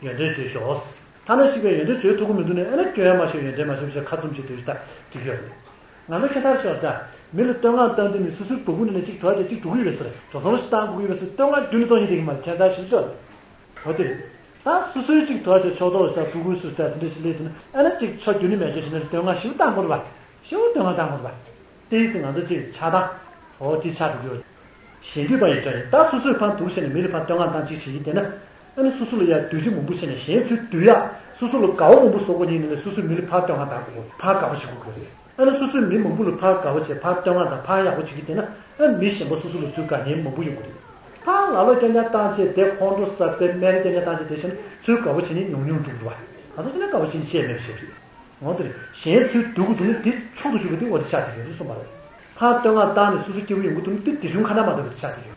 ཡོན་ཏན་བརྗོད་ཤོག་ཐ་ན་ཤི་བའི་ཡོན་ཏན་བརྗོད་ཐུབ་ཀྱི་མི་འདུག་ནས་ཨ་ནི་སྐྱོན་ཡང་མ་ཤོད་ཡོན་ཏན་མ་ཤོད་ཞེས་ཁ་བཙུམ་བྱེད་དུས་ད་འགྲིག་ཡོད་རེད། ང་ཚོ་ཁྱད་མཚར་ཤོག་ད། མི་ལ་བསྟོད་བསྔགས་བཏང་དུས་ནི་སོ་སོའི་སྦུག་གུ་ནས་ནི་གཅིག་དོར་ཏེ་གཅིག་འགྲོ་གི་ཡོད་པའི་ཟེར་འགྲོ་སོང་ཞིག་བཏང་དགོས་ཀྱི་ཡོད་པའི་ཟེར་བསྟོད་བསྔགས་རྒྱུན་ནས་གཏོང་ཡིན་དེ་གི་མ་རེད་ཁྱད་མཚར་ཞིག་ཤོག་འོ་དེ་རེད། ད་སོ་སོའི་གཅིག་དོར་ཏེ་ཕྱོགས་གཏོགས་ད་སྦུག་གུ་སུ་ད་དེ་འདྲ་ཞིག་སླེབས་དུས་ན་ཨ་ནི་གཅིག་ཆོ་རྒྱུན་ནས་མེད་ཅོ་ཞིག་ནི་བསྟོད་བསྔགས་ཞིག་བཏང་དགོས་རེད་པ། ཞེ་པོ་བསྟོད་བསྔགས་བཏང་དགོས་རེད་པ། དེ་ཡིན་ཙང་ང་ཚོ་གཅིག་ཆགས་སྡང་། འོ་དེ་ཆགས་འགྲོ་གི་ཡོད། གཞན་འདུས་པ་ཡི་ཆོས་ཡིན་ད་སོ་སོས་ཕར་འདུག་བྱས་ནས་མི་ལ་ཕར་བསྟོད་བསྔགས་བཏང་གཅིག་བྱེད་ཀྱི་བསྡད་ན། ཨ་ནི་སོ་སོ་ལ་ཡ་འདོད་སྡུག་མང་པོ་བྱས་ནས་གཞན་ཚུར་འདུལ་ཡག་སོ་སོ་ལ་དགའ་བོ་མང་པོ་བཟོ་དགོས་ཉིན་ནས་སོ་སོའི་མི་ལ་ཕར་བསྟོད་བསྔགས་བཏང་དགོས་ཕར་དགའ་བོ་བྱེད་དགོས་ཀྱི་རེད། ཨ་ནི་སོ་སོའི་མི་མང་པོ་ལ་ཕར་དགའ་བོ་བྱས་ཕར་བསྟོད་བསྔགས་དང་ཕར་ཡག་པོ་བྱེད་ཀྱི་བསྡད་ན་ཨ་མི་གཞན་པ་སོ་སོ་ལ་ཚུར་དགའ་ཉེན་མང་པོ་ཡོང་གི་རེད། ཕར་ལ་ལོ་རྐྱང་རྐྱང་བཏང་བྱས་དེ་ཁོང་ཁྲོ་ཟ་དེ་སྨད་རེ་རྐྱང་རྐྱང་བཏང་བྱས་དེ་བྱས་ན་ཚུར་དགའ་བོ་བྱེད་ཉིན་ཉུང་ཉུང་འགྲོ་གི་རེད་བ། ང་ཚོ་ཚོ་ནས་དགའ་བོ་བྱེད་ཉིན་བཤད་མེད་པ་ཞིག་རེད། འོ་དེ་རེད། གཞན་ཚུར་སྡུག་གི་འདུག་ན་དེ་མཆོག་ཏུ་གྱུར་པ་དེ་འོ་དེ་ཆགས་བསྡད་ཡོད་རེད་གསུངས་པ་རེད། ཕར་བསྟོད་བསྔགས་བཏང་ནས་སོ་སོ་སྐྱིད་པོ་ཡོང་གི་འདུག་ན་དེ་དེ་བྱུང་ཁ་ན་མ་ཐོ་བའི་ཆགས་བསྡད་ཡོད།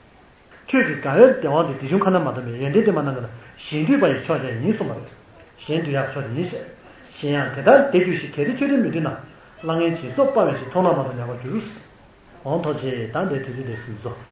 ཆོས་ཀྱི་དགའ་བའི་བདེ་བ་འདི་དེ་བྱུང་ཁ་ན་མ་ཐོ་བའི་ཡོན་ཏན་དེ་མ་གནང་གི་ན་གཞན་འདུས་པ་ཡི་མཆོག་ཀྱང་ཡིན་གསུངས་པ་རེད། གཞན་འདུས་ཡག་མཆོག་ཏུ་ཡིན་ཞེས། གཞན་ཡང་དེ་ལྟར་དེ་གྱུར་ཞིང་གལ་ཏེ་ཆོས་དེ་མི་འདུས་ན། སླ་ངན་སྦྱིན་སོགས་སྤང་བའི་ཕྱིར་མཐོང་ལམ་མ་ཐོ་ཉམས་པར་འགྱུར། འོང་ཐོག་ཆེ་དང་དེ་དུས་ཚོད་དེ་ཟིན་སོ།